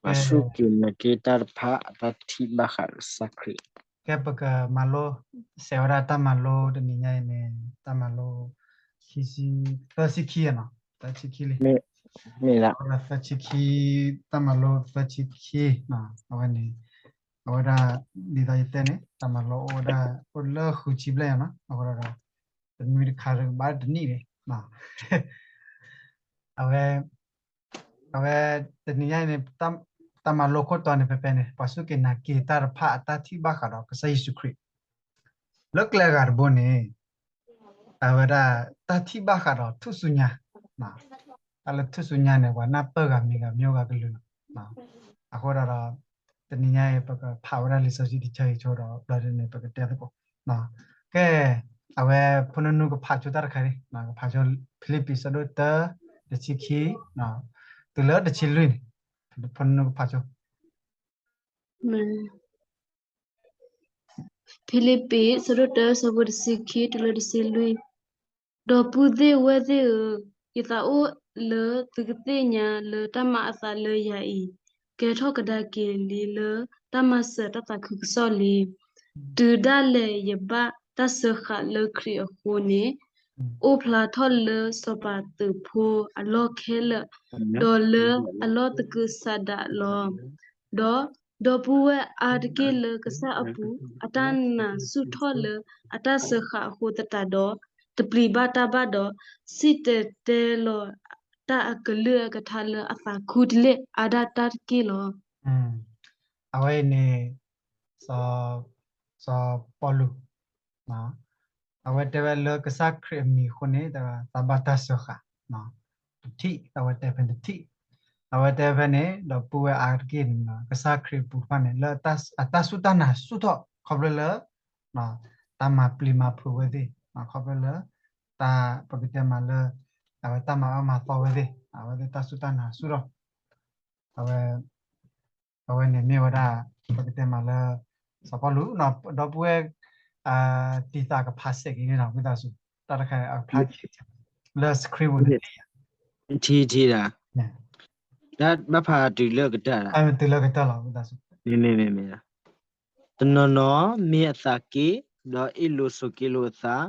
ပှၤစူၢ်က့ၤနာ်က့ၤတၢ်တဖၣ်အတၢ်ထံၣ်ဘၣ်ဃးဒီးကစၢ်ခရံာ်. ကဲ ပကမၤလိ စဲးဝဲဒၣ်တၢ်မၤလိတနံၤညါအံၤန့ၣ် တၢ်မၤလိ ခံဆံ သၢဆံခံနီၤ သၢဆံခံလံ မ့ၢ်ဒၣ် သၢဆံခံ တၢ်မၤလိသၢဆံခံ အဝဲန့ၣ် အဝဲဒၣ် ဒ်သိးယတဲန့ၣ် တၢ်မၤလိအိၣ်ဝဲဒၣ် အိၣ်လၢဃုဆံဘျဲၣ်နီၤ အဃိဒီး တနွံတခါဘၣ်တနံၣ်န့ၣ် အဝဲ အဝဲ တနံၤညါအံၤန့ၣ် တၢ်မၤလိခိၣ်တီန့ၣ် ဖဲဖဲန့ၣ် ပှၤစူၢ်က့ၤနာ်က့ၤတၢ်တဖၣ်အတၢ်ထံၣ်ဘၣ်ဃးဒီးကစၢ်ယ့ၣ်ၡူးခရံာ် လၢကျဲအဂၤတဘိန့ၣ် အဝဲဒၣ် တၢ်ထံၣ်ဘၣ်ဃးဒီးထူၣ်စုညါ တၢ်လၢထူၣ်စုညါန့ၣ် ပှၤနၢ်ပၢၢ်ဂၤမံၤဂၤမံၤဂၤကလုာ်လီၤ. အဃိဒီး တနံၤညါအံၤ ပကဖးဝဲဒၣ်လံာ်စီဆှံတဆၢအံၤဆိဒီး ဘျီဒ်န့ၣ် ပကတဲသကိး ကဲ အဝဲ ဖိနနူကဖးဆိတၢ်တခါန့ၣ် ကဖးဆိ ဖံလံးပံး ဆၢဒိၣ်တၢ တဆံခံ တုၤလၢတဆံလွံၢ်န့ၣ် ဖိနနူကဖးဆိ ဖံလံးပံး ဆၢဒိၣ်တၢ ဆၢဖိတဆံခံ တုၤလၢတဆံလွံၢ် ဒီပုၢ်ဝဲၢ်သ့ၣ်ဧၢ, ယသးအိၣ်လၢသုကသ့ၣ်ညါလၢတၢ်မၤအသးလၢယၤအံၤ ကဲထီၣ်ကဒါက့ၤလံလၢတၢ်မၤစၢၤတၢ်သးခုကစီၣ်လံ. တုၤဒၣ်လဲာ်ယဘၣ်တၢ်စၢဃာ်လၢခရံာ်အဃိန့ၣ် အိၣ်ဖျါထီၣ်လၢစီၤပၤသုးဖိအလီၢ်ခဲလၢာ်, ဒီးလၢအလီၢ်သကုၤဆးဒးလီၤ. ဒီးဒီပုၢ်ဝဲၢ်အါတက့ၢ်လၢကစၢ်အပူၤ အတၢ်နာ်ဆူၣ်ထီၣ်လၢအတၢ်စၢဃာ်အဃိသတးဒီး, တပျံၤဘၣ်တၢ်ဘၣ်ဒီး, စံၣ်တဲၤတဲလီၤတၢ်အကလုၢ်အကထါလၢအသးခုတလ့ၢ်အါဒၣ်တၢ်တက့ၢ်လီၤ. အဝဲအံၤန့ၣ် စီၤပီလူး အဝဲတဲဝဲလၢကစၢ်ခရံာ်အမံၤအဃိန့ၣ် သးဘၣ်တၢ်စၢဃာ် တထံၣ် အဝဲတဲဖဲတထံၣ် အဝဲတဲဖဲန့ၣ် ဒီပုၢ်ဝဲၢ်အါတက့ၢ်န့ၣ် ကစၢ်ခရံာ်အပူၤတဖၣ်န့ၣ် လၢအတၢ်စူၢ်တၢ်နာ်ဆူၣ်ထီၣ် ခီဖျိလၢ တၢ်မၤပျံၤမၤဖုးဝဲသ့ၣ် ခီဖျိလၢ တၢ် ပကတဲမးလၢ အဝဲတၢ်မၤအၢမၤသီဝဲသ့ၣ် အဝဲသ့ၣ်တၢ်စူၢ်တၢ်နာ်ဆူၣ်ထီၣ် အဝဲ အဝဲန့ၣ်မ့ၢ်ဝဲဒၣ် ပကတဲမးလၢ စီၤပီလူး ဒီပုၢ်ဝဲၢ် တံၤသးကဖးစဲးက့ၤန့ၣ်လီၤ ဝံသးစူၤ တၢ်တခါအကဖး လၢ script ပူၤန့ၣ် ထံထံဒၣ် ဘၣ်ဖးတုၤလၢကတၢၢ်ဒၣ် တုၤလၢကတၢၢ်လီၤ ဝံသးစူၤ မ့မ့ၢ် တနီၤနီၤမ့ၢ်အသးက့ၣ်, ဒီးအ့ၣ်လိာ်ဆိးက့လိာ်အသး,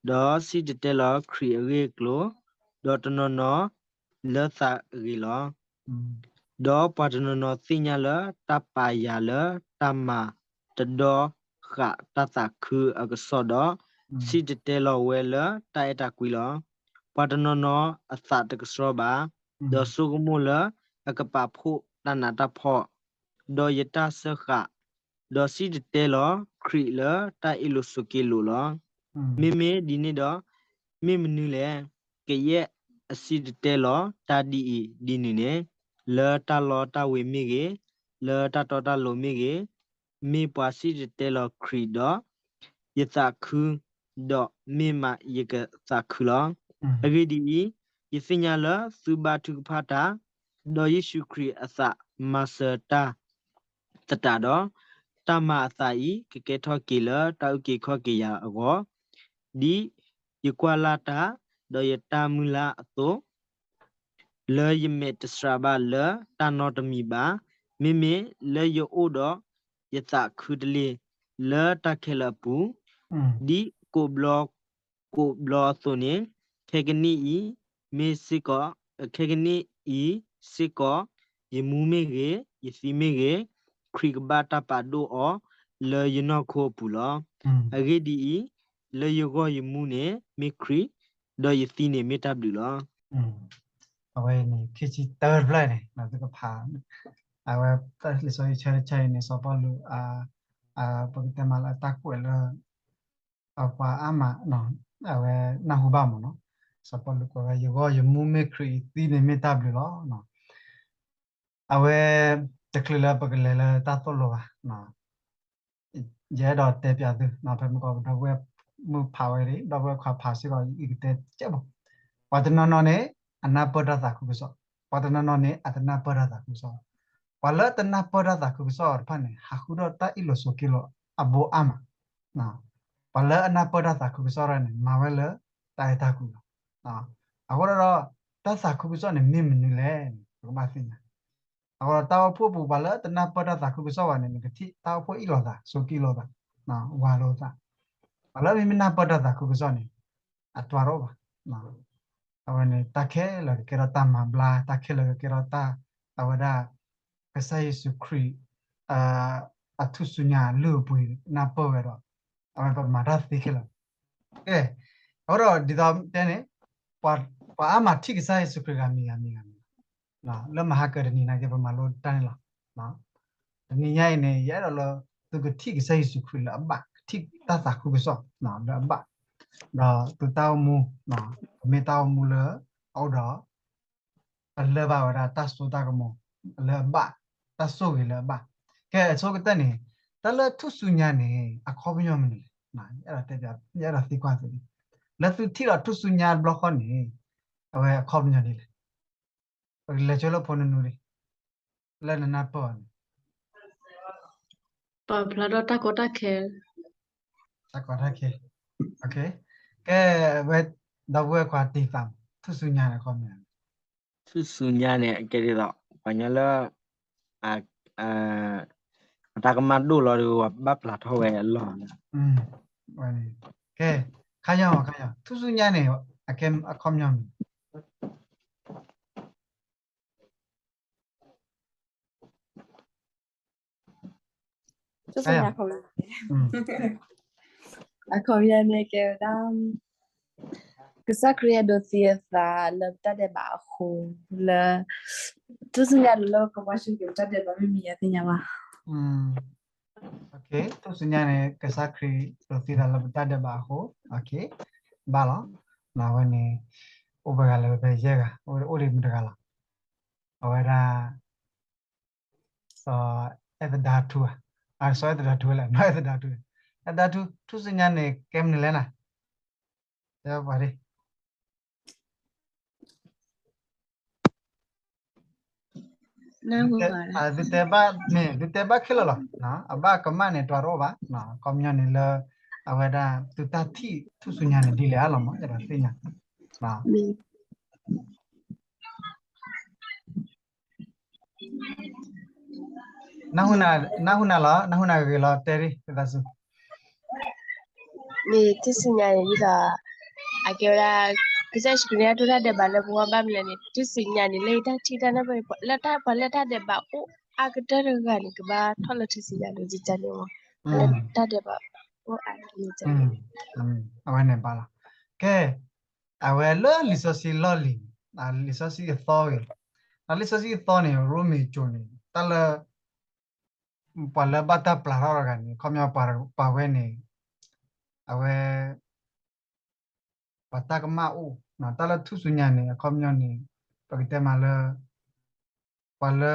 ဒီးစံၣ်တဲၤတဲလီၤခရံာ်အဂ့ၢ်အကျိၤ, ဒီးတနီၤနီၤလၢသးအဂ့ၤလီၤ. ဒီးပှၤတနီၤနီၤသ့ၣ်ညါလၢတၢ်ပာ်ယၤလၢတၢ်မၤ တဒီဃာ်တၢ်သးခုအကစီၣ်ဒီး, စံၣ်တဲၤတဲလီၤဝဲလၢတၢ်အဲၣ်တၢ်ကွံလီၤ. ပှၤတနီၤနီၤအသးတကဆှီဘၣ်, ဒီးဆိကမိၣ်လၢအကပာ်ဖှိၣ်တၢ်နးတၢ်ဖှီၣ်, ဒီးယတၢ်စၢဃာ်, ဒီးစံၣ်တဲၤတဲလီၤခရံာ်လၢတၢ်အ့ၣ်လိာ်ဆိးက့လိာ်လီၤ. မ့မ့ၢ်ဒ်န့ၣ်ဒီး, မ့ၢ်မနုၤလဲၣ်, ကယဲၢ်အစံၣ်တဲၤတဲလီၤတၢ်ဒ်အံၤဒ်နုၤန့ၣ်, လၢတၢ်လီတၢ်ဝ့ၤမ့ၢ်ဂ့ၤ, လၢတၢ်တီတၢ်လိၤမ့ၢ်ဂ့ၤ, မ့ၢ်ပှၤစံၣ်တဲၤတဲလီၤခရံာ်ဒီး ယသးခု, ဒီးမ့ၢ်မးယကသးခုလီၤ. အဂ့ၢ်ဒ်အံၤ, ယသ့ၣ်ညါလၢသုဘါထုကဖၣ်တၢ်, ဒီးယ့ၣ်ၡူးခရံာ်အသးမၤစၢၤတၢ်သတးဒီး, တၢ်မၤအသးအံၤကကဲထီၣ်က့ၤလၢတၢ်အုၣ်က့ၤခီၣ်က့ၤယၤအဂီၢ်, ဒ်ယကွၢ်လၢ်တၢ်, ဒီးယတၢ်မုၢ်လၢ်အသိး လၢယမဲာ်တစှၤဘၣ်လၢတၢ်နီတမံၤဘၣ်. မ့မ့ၢ်လၢယအိၣ်ဒီးယသးခုတလ့ၢ်လၢတၢ်ခဲလၢာ်အပူၤ, ဒ်ကိးဘျီကိးဘျီအသိးန့ၣ်, ခဲကနံၣ်အံၤ, မ့ၢ်စ့ၢ်ကီး, ခဲကနံၣ်အံၤစ့ၢ်ကီး, ယမူမ့ၢ်ဂ့ၤ, ယသံမ့ၢ်ဂ့ၤ, ခရံာ်ကဘၣ်တၢ်ပာ်ဒိၣ်အီၤလၢယနီၢ်ခိအပူၤလီၤ. အဂ့ၢ်ဒ်အံၤ, လၢယဂီၢ်ယမူန့ၣ်မ့ၢ်ခရံာ်, ဒီးယသံန့ၣ်မ့ၢ်တၢ်ဘျုးလီၤ. အဝဲအံၤန့ၣ် ခံဆံတၢတဖျၢၣ်န့ၣ် သုကဖး, အဝဲ လံာ်စီဆှံဆၢတဆၢအံၤန့ၣ် စီၤပီလူး ပကတဲမးလၢအတၢ်ကွဲးလၢ အပှၤအါမး အဝဲနၢ်ဟူဘၣ်မးနီၤ, စီၤပီလူးကွဲးဝဲ ယဂီၢ်ယမူမ့ၢ်ခရံာ် ယသံန့ၣ်မ့ၢ်တၢ်ဘျုးလီၤ. အဝဲ တချုးလၢပကလဲၤလၢတၢ်သိၣ်လိဘၣ် ယအဲၣ်ဒိးတဲပၠးသု, ဖဲမုၢ်ကီး ဒီပုၢ်ဝဲၢ်မုၣ်ဖးဝဲလံ, ဒီပုၢ်ဝဲၢ်ခွါဖးစ့ၢ်ကီး ယကတဲကဲဘၣ်, ပှၤတနီၤနီၤန့ၣ် အနၢ်ပၢၢ်တၢ်သးခုကစီၣ်, ပှၤတနီၤနီၤန့ၣ် အတနၢ်ပၢၢ်တၢ်သးခုကစီၣ်, ပှၤလၢတနၢ်ပၢၢ်တၢ်သးခုကစီၣ်တဖၣ်န့ၣ် ဟးဃုထီၣ်တၢ်အ့ၣ်လိာ်ဆိးက့လိာ်အဘိအါမး, ပှၤလၢအနၢ်ပၢၢ်တၢ်သးခုကစီၣ်တဖၣ်န့ၣ် မၤဝဲလၢတၢ်အဲၣ်တၢ်ကွံလီၤ. အဃိဒီး တၢ်သးခုကစီၣ်န့ၣ်မ့ၢ်မနုၤလဲၣ်န့ၣ် ပကဘၣ်သ့ၣ်ညါ အဃိဒီးတၢ်အိၣ်ဖှိၣ်ပူၤ ပှၤလၢတနၢ်ပၢၢ်တၢ်သးခုကစီၣ်ဘၣ်န့ၣ် နကထံၣ်တၢ်အိၣ်ဖှိၣ်အ့ၣ်လိာ်သး ဆိးက့လိာ်သး ဝၤလိာ်သး, ပှၤလၢမ့မ့ၢ်နၢ်ပၢၢ်တၢ်သးခုကစီၣ်န့ၣ် အတြီတအိၣ်ဘၣ်. အဝဲန့ၣ် တၢ်ခဲလၢာ်ကကဲထီၣ်တၢ်မၤဘျါ, တၢ်ခဲလၢာ်ကကဲထီၣ်တၢ် အဝဲဒၣ် ကစၢ်ယ့ၣ်ၡူးခရံာ် အထူၣ်စုညါလုၢ်အပှ့ၤ နၢ်ပၢၢ်ဝဲဒီး အဝဲပမၤတၢ်သ့ခဲလၢာ်. ကဲ, အဃိဒီးဒ်သိးတဲန့ၣ် ပှၤအါမးထံၣ်ကစၢ်ယ့ၣ်ၡူးခရံာ်ဂၤမံၤဂၤမံၤဂၤမံၤ လၢမဟါကတနံၤနာ်က့ ပမၤလိတၢ်န့ၣ်လီၤ. တနံၤညါအံၤန့ၣ် ယအဲၣ်ဒိးလၢ သုကထံၣ်ကစၢ်ယ့ၣ်ၡူးခရံာ်လၢအဘၣ်, ကထံၣ်တၢ်သးခုကစီၣ်လၢအဘၣ်, ဒီးသုတၢ်အိၣ်မူ ကမ့ၢ်တၢ်အိၣ်မူလၢ အအိၣ်ဒီး ပလၢၢ်ဘၣ်ဝဲဒၣ်တၢ်စိတၢ်ကမီၤလၢအဘၣ်, တၢ်ဆိၣ်ဂ့ၤလၢအဘၣ်. ကဲ အဆိကတၢၢ်န့ၣ် တၢ်လၢထူၣ်စုညါန့ၣ် အခီပညီမနုၤလဲၣ်. ယအဲၣ်ဒိးတဲပျး, ယအဲၣ်ဒိးသံကွၢ်သု, လၢသုထံၣ်လီၤထူၣ်စုညါတဘျီဃီန့ၣ် အဝဲအခီပညီဒ်လဲၣ်. ပကလဲၤဆၢလၢဖိနနူဒံး လၢနနၢ်ပၢၢ်အီၤန့ၣ် ပာ်ဖျါထီၣ်တၢ်ကီတၢ်ခဲ, တၢ်ကီတၢ်ခဲ, ကဲ, ဝဲ ဒီပုၢ်ဝဲၢ်ခွါတံာ်သး, ထူၣ်စုညါန့ၣ်အခီပညီ, ထူၣ်စုညါန့ၣ် အကဲဒ်သိး ပှၤကညီလၢ အတၢ်ကမၣ်ဒိၣ်လီၤဒီး ပှၤဘၣ်ပျၢ်ထီၣ်ဝဲအလီၢ်န့ၣ်, ကဲ, ခါယီၤ, ခါယီၤ, ထူၣ်စုညါန့ၣ် အကဲအခီပညီမနုၤ ထူၣ်စုညါ အခီပညီန့ၣ်ကဲဝဲဒၣ် ကစၢ်ခရံာ်အဒိးသံအသးလၢပတၢ်ဒဲးဘးအဃိ, လၢ ထူၣ်စုညါလၢကဘှါရှုက့ၤပတၢ်ဒဲးဘး မ့ၢ်မံၤယသ့ၣ်ညါဘၣ်. ထူၣ်စုညါန့ၣ် ကစၢ်ခရံာ်ဒိးသံသးလၢပတၢ်ဒဲးဘးအဃိ, ဘၣ်လီၤ. အဝဲန့ၣ် အိၣ်ပှဲၤဂၤလၢပဖဲယဲၢ်ဂၤ, အိၣ်ဒံးမုၢ်တဂၤလီၤ. အဝဲဒၣ် စီၤအဲၣ်သဒါထူဧါ, စီၤအဲၣ်သဒါထူလဲၣ်, နီၢ်အဲၣ်သဒါထူ, အဲၣ်သဒါထူ, ထူၣ်စုညါန့ၣ် ကဲမနုၤလဲၣ်နၤ, တဲပှၤဒ် သုတဲဘၣ်မ့ၢ် သုတဲဘၣ်ခဲလၢာ်လီၤ. အဘၣ်ကမၣ်န့ၣ် တြီတအိၣ်ဘၣ်. အခီပညီန့ၣ်လၢ အဝဲဒၣ် သုတၢ်ထံၣ်ထူၣ်စုညါန့ၣ် ဒ်လဲၣ်အါလီၤမး ယအဲၣ်ဒိးသ့ၣ်ညါ နၢ်ဟူနၤလီၤ, နၢ်ဟူနၤဂ့ၤဂ့ၤလီၤ, တဲဒ် သးစူၤ မ့ၢ်ထူၣ်စုညါန့ၣ် ဒ်သိး အကဲဝဲဒၣ် ကစၢ်ယ့ၣ်ၡူးခရံာ်န့ၣ် အဒိးတၢ်ဒဲးဘးလၢပဂီၢ် ဘၣ်မနုၤလဲၣ်န့ၣ် ထူၣ်စုညါန့ၣ် လၢယတၢ်ထံၣ်တၢ်နၢ်ပၢၢ်န့ၣ် လၢတၢ် ပှၤလၢတၢ်ဒဲးဘးအိၣ်အါကတၢၢ်တဂၤန့ၣ် ကဘၣ်ထီၣ်လၢထူၣ်စုညါန့ၣ် ယကန့ၣ်မး လၢတၢ်ဒဲးဘးအိၣ်အါကတၢၢ်န့ၣ် အဝဲန့ၣ်ဘၣ်လီၤ. ကဲ အဝဲလၢလံာ်စီဆှံလီၢ်လံၤ, လံာ်စီဆှံအသီဂ့ၤ, လံာ်စီဆှံအသီန့ၣ် ရိမ့ၤကၠိန့ၣ် တၢ်လၢ ပှၤလၢဘၣ်တၢ်ပျၢ်ထီၣ်တဂၤန့ၣ် အခီပညီပှၤဝဲန့ၣ် အဝဲ ပှၤတၢ်ကမၣ်အိၣ်, တၢ်လၢထူၣ်စုညါန့ၣ် အခီပညီန့ၣ် ပကတဲမးလၢ ပှၤလၢ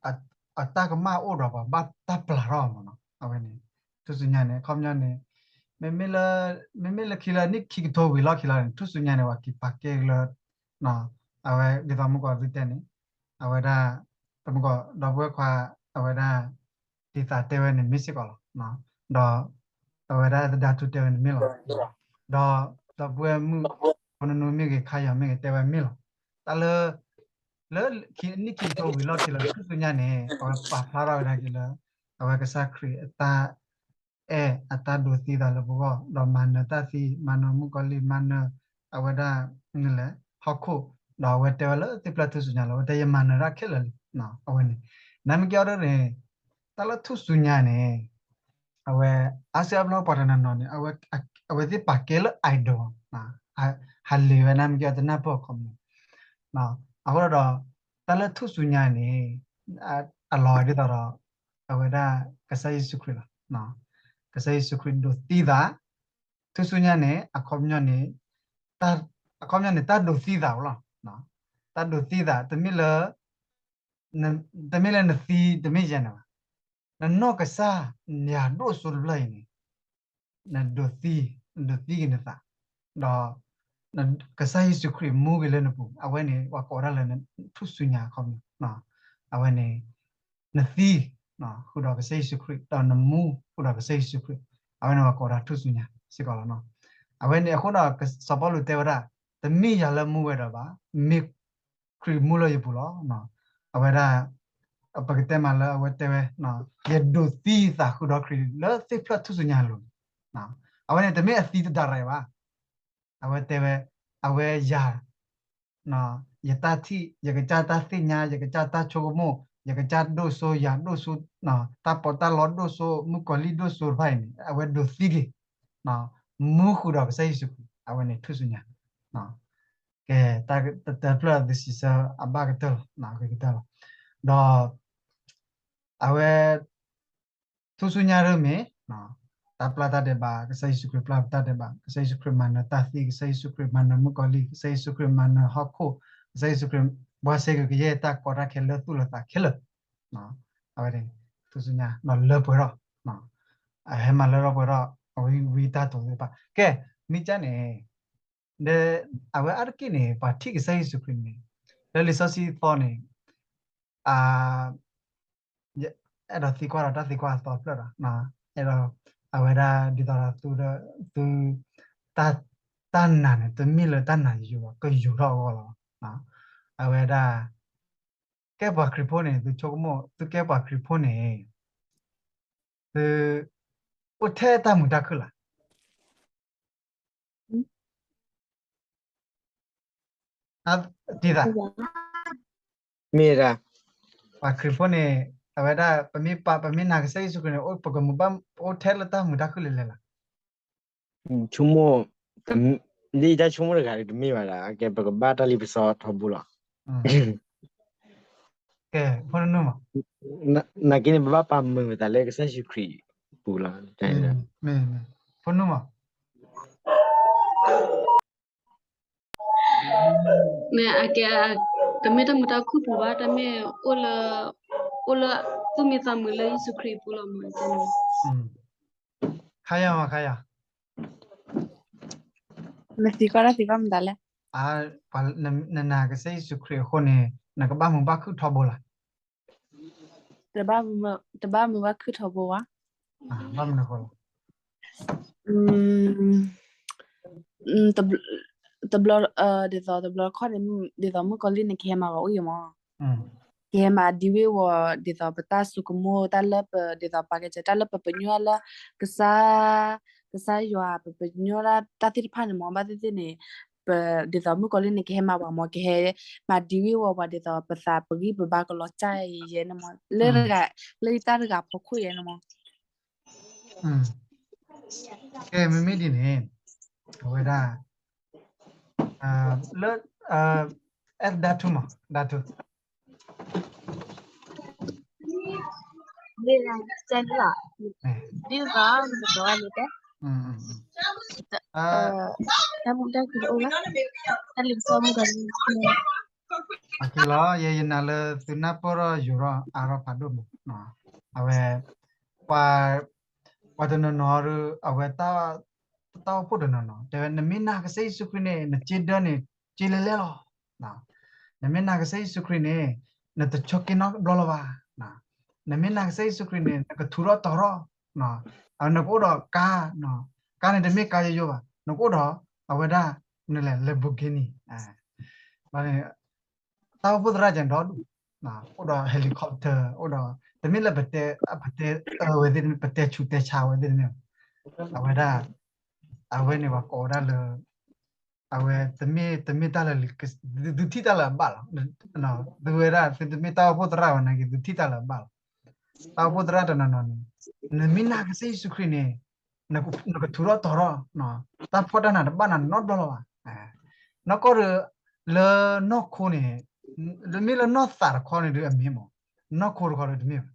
အတၢ်ကမၣ်အိၣ်ဒီးပှၤဘၣ်တၢ်ပျၢ်ထီၣ်မးနီၤ အဝဲန့ၣ် ထူၣ်စုညါန့ၣ် အခီပညီန့ၣ် မ့မ့ၢ်လၢ မ့မ့ၢ်လၢခံလၢနံၣ်ခံကထိဝံၤလီၢ်ခံလီၤန့ၣ် ထူၣ်စုညါန့ၣ် ပှၤက့ၤပာ်ကဲက့ၤလၢ အဝဲဒ်သိးမုၢ်ကီၢ်သုတဲန့ၣ် အဝဲဒၣ် တမုၢ်ကီၢ် ဒီပုၢ်ဝဲၢ်ခွါ အဝဲဒၣ် ဒ်သးတဲဝဲန့ၣ်မ့ၢ်စ့ၢ်ကီးလီၤ. ဒီး အဝဲဒၣ်သဒါထူတဲဝဲန့ၣ်မ့ၢ်လီၤ. ဒီး ဒီပုၢ်ဝဲၢ်မုၣ် ဖိနနူမ့ၢ်ဂ့ၤ ခါယီၤမ့ၢ်ဂ့ၤ တဲဝဲမ့ၢ်လီၤ. တၢ်လၢ လၢခံနံၣ်ခံကထိဝံၤလီၢ်ခံလီၤ ထူၣ်စုညါန့ၣ် အဝဲပာ်ဖျါထီၣ်ဝဲဒၣ်က့ၤလၢ အဝဲကစၢ်ခရံာ်အတၢ် အဲၣ်အတၢ်ဒိးသံသးလၢပဂီၢ် ဒီးမၤနၢၤတၢ်သံ မၤနၢၤမုၣ်ကီၤလံၢ် မၤနၢၤ အဝဲဒၣ် မနုၤလဲၣ် ဟီၣ်ခိၣ် ဒီးအဝဲတဲဝဲလၢသ့ၣ်ဖျၢၣ်ထူၣ်စုညါလီၤ အဝဲတဲယမၤနၢၤတၢ်ခဲလၢာ်လံ အဝဲန့ၣ် နမ့ၢ်ကဲအီၤဒ်န့ၣ် တၢ်လၢထူၣ်စုညါန့ၣ် အဝဲ အါစုအါဘျီပှၤတနီၤနီၤန့ၣ် အဝဲသ့ၣ်ပာ်ကဲလၢ idol ဟးလ့ၤဝဲ နမ့ၢ်ကဲအီၤတနၢ်ပၢၢ်အခီပညီ အဃိဒီး တၢ်လၢထူၣ်စုညါန့ၣ် အလီၤဒ်သိးဒီး အဝဲဒၣ်ကစၢ်ယ့ၣ်ၡူးခရံာ်လီၤ. ကစၢ်ယ့ၣ်ၡူးခရံာ်ဒိးသံသး ထူၣ်စုညါန့ၣ် အခီပညီန့ၣ် အခီပညီန့ၣ် တၢ်ဒိးသံသးအိၣ်လီၤ. တၢ်ဒိးသံသး တမ့ၢ်လၢ တမ့ၢ်လၢနသံ တမ့ၢ်ယဲၢ်န့ၣ်ဘၣ်. နနီၢ်ကစၢ် နၤဒိၣ်စိတဖျၢၣ်အံၤန့ၣ် နဒိးသံ နဒိးသံက့ၤနသး ဒီး ကစၢ်ယ့ၣ်ၡူးခရံာ်မူက့ၤလၢနပူၤ အဝဲန့ၣ် ပှၤကိးဒၣ်လၢနထူၣ်စုညါအခီပညီ အဝဲန့ၣ် နသံ ဃုာ်ဒီးကစၢ်ယ့ၣ်ၡူးခရံာ် ဒီးနမူဃုာ်ဒီးကစၢ်ယ့ၣ်ၡူးခရံာ် အဝဲန့ၣ်ပှၤကိးဒၣ်ထူၣ်စုညါစ့ၢ်ကီးလီၤ. အဝဲန့ၣ်အဃိဒီး စီၤပီလူးတဲဝဲဒၣ် တမ့ၢ်ယၤလၢမူဝဲဒီးဘၣ် မ့ၢ်ခရံာ်မူလၢယပူၤလီၤ. အဝဲဒၣ် ပကတဲမးလၢအဝဲတဲဝဲ ယဒိးသံယသးဃုာ်ဒီးခရံာ်လၢသ့ၣ်ဖျၢၣ်ထူၣ်စုညါအလိၤန့ၣ်, အဝဲန့ၣ်တမ့ၢ်အသံတဒါရဲၣ်ဘၣ်. အဝဲတဲဝဲ အဝဲယၤ ယတၢ်ထံၣ် ယကစၢ်တၢ်သ့ၣ်ညါ ယကစၢ်တၢ်ဆိကမိၣ် ယကစၢ်ဒိၣ်စိယၤဒိၣ်စိ တၢ်ပီးတၢ်လီဒိၣ်စိ မုၣ်ကီၤလံၢ်ဒိၣ်စိတဖၣ်အံၤန့ၣ် အဝဲဒိးသံက့ၤ မူဃုာ်ဒီးကစၢ်ယ့ၣ်ၡူးခရံာ် အဝဲန့ၣ်ထူၣ်စုညါ ကဲ တၢ်တဖျၢၣ်သုစံးဆၢအဘၣ်ကတၢၢ်လီၤ ဂ့ၤကတၢၢ်လီၤ. ဒီး အဝဲ ထူၣ်စုညါဒ်မ့ၢ် တၢ်ပျၢ်တၢ်ဒဲးဘး ကစၢ်ယ့ၣ်ၡူးခရံာ်ပျၢ်တၢ်ဒဲးဘး ကစၢ်ယ့ၣ်ၡူးခရံာ်မၤနၢၤတၢ်သံ ကစၢ်ယ့ၣ်ၡူးခရံာ်မၤနၢၤမုၣ်ကီၤလံၢ် ကစၢ်ယ့ၣ်ၡူးခရံာ်မၤနၢၤဟီၣ်ခိၣ် ကစၢ်ယ့ၣ်ၡူးခရံာ် ဘှါစ့ၢ်ကီးကယဲၢ်တၢ်ကီတၢ်ခဲလၢသူၣ်လၢသးခဲလၢာ် အဝဲန့ၣ် ထူၣ်စုညါ ဒီးလၢပှဲၤထီၣ် အဟဲမၤလၢထီၣ်ပှဲၤထီၣ် အဝဲဝံတၢ်တိာ်သ့ၣ်တဖၣ် ကဲ မ့ၢ်ကၠၢ်န့ၣ် ဒီးအဝဲအါတက့ၢ်န့ၣ် ပှၤထံၣ်ကစၢ်ယ့ၣ်ၡူးခရံာ်န့ၣ် လၢလံာ်စီဆှံသီန့ၣ် အဲၣ်ဒိးသံကွၢ်ဒီးတၢ်သံကွၢ်အသီတဖျၢၣ်ဒီး အဲၣ်ဒိး အဝဲဒၣ်ဒ်သိးဒီးသု သု တၢ် တၢ်နာ်န့ၣ် တမ့ၢ်လၢတၢ်နာ်ယိာ်ဘၣ် ကယိာ်ထီၣ်အဂီၢ်လီၤ. အဝဲဒၣ် ကဲပှၤခရံာ်ဖိန့ၣ် သုဆိကမိၣ် သုကဲပှၤခရံာ်ဖိန့ၣ် သု အိၣ်ထဲတၢ်မုာ်တၢ်ခုၣ်လၢ် တံသး မ့ၢ်ဒၣ် ပှၤခရံာ်ဖိန့ၣ် အဝဲဒၣ် ပမ့ၢ်ပာ် ပမ့ၢ်နာ်ကစၢ်ယ့ၣ်ၡူးခရံာ်န့ၣ် ပကမုာ်ဘၣ်အိၣ်ထဲလၢတၢ်မုာ်တၢ်ခုၣ်လဲၤလဲၤလၢ် ဆိကမိၣ် လၢယတၢ်ဆိကမိၣ်တဂၤဒီးတမ့ၢ်ဘၣ်ဒၣ် ကဲပကဘၣ်တၢ်လ့ပစီထီဘိလီၤ. ကဲ ဖိနုမး နာ်က့န့ၣ် ပဘၣ်ပာ်မုာ်ပသးလၢကစၢ်ယ့ၣ်ၡူးခရံာ်ပူၤလီၤ. ဖိနုမး မ့ၢ်အကဲ တမ့ၢ်တၢ်မုာ်တၢ်ခုၣ်ပူၤဘၣ် တမ့ၢ်အိၣ်လၢ အိၣ်လၢသူၣ်မံသးမုာ်လၢယ့ၣ်ၡူးခရံာ်အပူၤလီၤမး. ခါယၤမး ခါယၤ နသံကွၢ်တၢ်သံကွၢ်မတၤလဲၣ်. နနာ်ကစၢ်ယ့ၣ်ၡူးခရံာ်အဃိန့ၣ် နကဘၣ်မုာ်ဘၣ်ခုၣ်ထီဘိလၢ်. တဘၣ်မုာ်ဘၣ်ခုၣ်ထီဘိဘၣ်. ဘၣ်မနုၤအဃိလဲၣ်. တဘျီ ဒ်သိးတဘျီတခီၣ်န့ၣ် ဒ်သိးမုၣ်ကီၤလံၢ်န့ၣ် ကဟဲမၤပှၤအိၣ်ယံၤမး, ကဟဲမၤဒံဝ့ၢ်ဝီၤ ဒ်သိးပတၢ်ဆိကမိၣ်တၢ်လၢပ ဒ်သိးပှၤကစၢ်တၢ်လၢပပညိၣ်လၢ ကစၢ် ကစၢ်ယွၤ ပပညိၣ်ဒၣ်တၢ်သ့ၣ်တဖၣ်န့ၣ်မး ဘၣ်သ့ၣ်သ့ၣ်န့ၣ် ပ ဒ်သိးမုၣ်ကီၤလံၢ်န့ၣ် ကဟဲမၤပှၤမး ကဟဲမၤဒံဝ့ၢ်ဝီၤပှၤ ဒ်သိးပသးပဂံၢ်ပဘါကလီၤစၢ်ယဲန့ၣ်မး လၢ လၢယတၢ်တဂၤဖီခိၣ်ယဲန့ၣ်မး. ကဲ မ့မ့ၢ်ဒ်န့ၣ် အဝဲဒၣ် လၢ အဲၣ်ဒၣ်ထူမး ဒၣ်ထူ ဒ်သိး ဒ်သိး တၢ်လံာ်ပစီမုၢ်ဂီၤန့ၣ် လီၤ ယဲယနာ်လၢသုနၢ်ပၢၢ်ထီၣ်ယိာ်ထီၣ်အါထီၣ်ဖးဒိၣ်မး, အဝဲ ပှၤ ပှၤတနီၤနီၤဒီး အဝဲ တၢ်အိၣ်ဖှိၣ်တနီၤနီၤ တဲဝဲ နမ့ၢ်နာ်ကစၢ်ယ့ၣ်ၡူးခရံာ်န့ၣ် နစ့ဒၢန့ၣ် စ့လဲၤလဲၤလီၤ. နမ့ၢ်နာ်ကစၢ်ယ့ၣ်ၡူးခရံာ်န့ၣ် နတဆိးက့နီတဘျီလၢၤဘၣ်. နမ့ၢ်နာ်ကစၢ်ယ့ၣ်ၡူးခရံာ်န့ၣ် နကထူးထီၣ်တီၤထီၣ်, နကအိၣ်ဒီးကါ, ကါန့ၣ်တမ့ၢ်ကါယိယိဘၣ်, နကအိၣ်ဒီး အဝဲဒၣ် နလဲၣ် Lamborghini ဘၣ်န့ၣ် တၢ်အိၣ်ဖှိၣ်သရၣ်ကဲဒီဒူၣ်, အိၣ်ဒီး helicopter အိၣ်ဒီး တမ့ၢ်လၢပတဲ ပတဲအၢဝဲသ့ၣ်တမ့ၢ် ပတဲဆူးတဲဆါဝဲသ့ၣ်တမ့ၢ်, အဝဲဒၣ် အဝဲန့ၣ်ပှၤကိးဝဲဒၣ်လၢ အဝဲတမ့ၢ် တမ့ၢ်တၢ်လၢ သုထံၣ်တၢ်လၢအဘၣ်လီၤ. သုဝဲဒၣ် သုတမ့ၢ်တၢ်အိၣ်ဖှိၣ်သရၣ်ဘၣ်နာ်က့ သုထံၣ်တၢ်လၢအဘၣ်လီၤ. တၢ်အိၣ်ဖှိၣ်သရၣ်တနီၤနီၤန့ၣ် နမ့ၢ်နာ်ကစၢ်ယ့ၣ်ၡူးခရံာ်န့ၣ် နကထူးထီၣ်တီၤထီၣ်, တၢ်ဖှီၣ်တၢ်နးတဘၣ်နၤနီတဘျီလၢၤဘၣ်. နီၢ်ကီၢ်ဒီး လၢနီၢ်ခိန့ၣ် မ့ၢ်လၢနီၢ်သးတခီန့ၣ်ဒီးအမ့ၢ်မး, နီၢ်ခိတခီဒီးတမ့ၢ်ဘၣ်.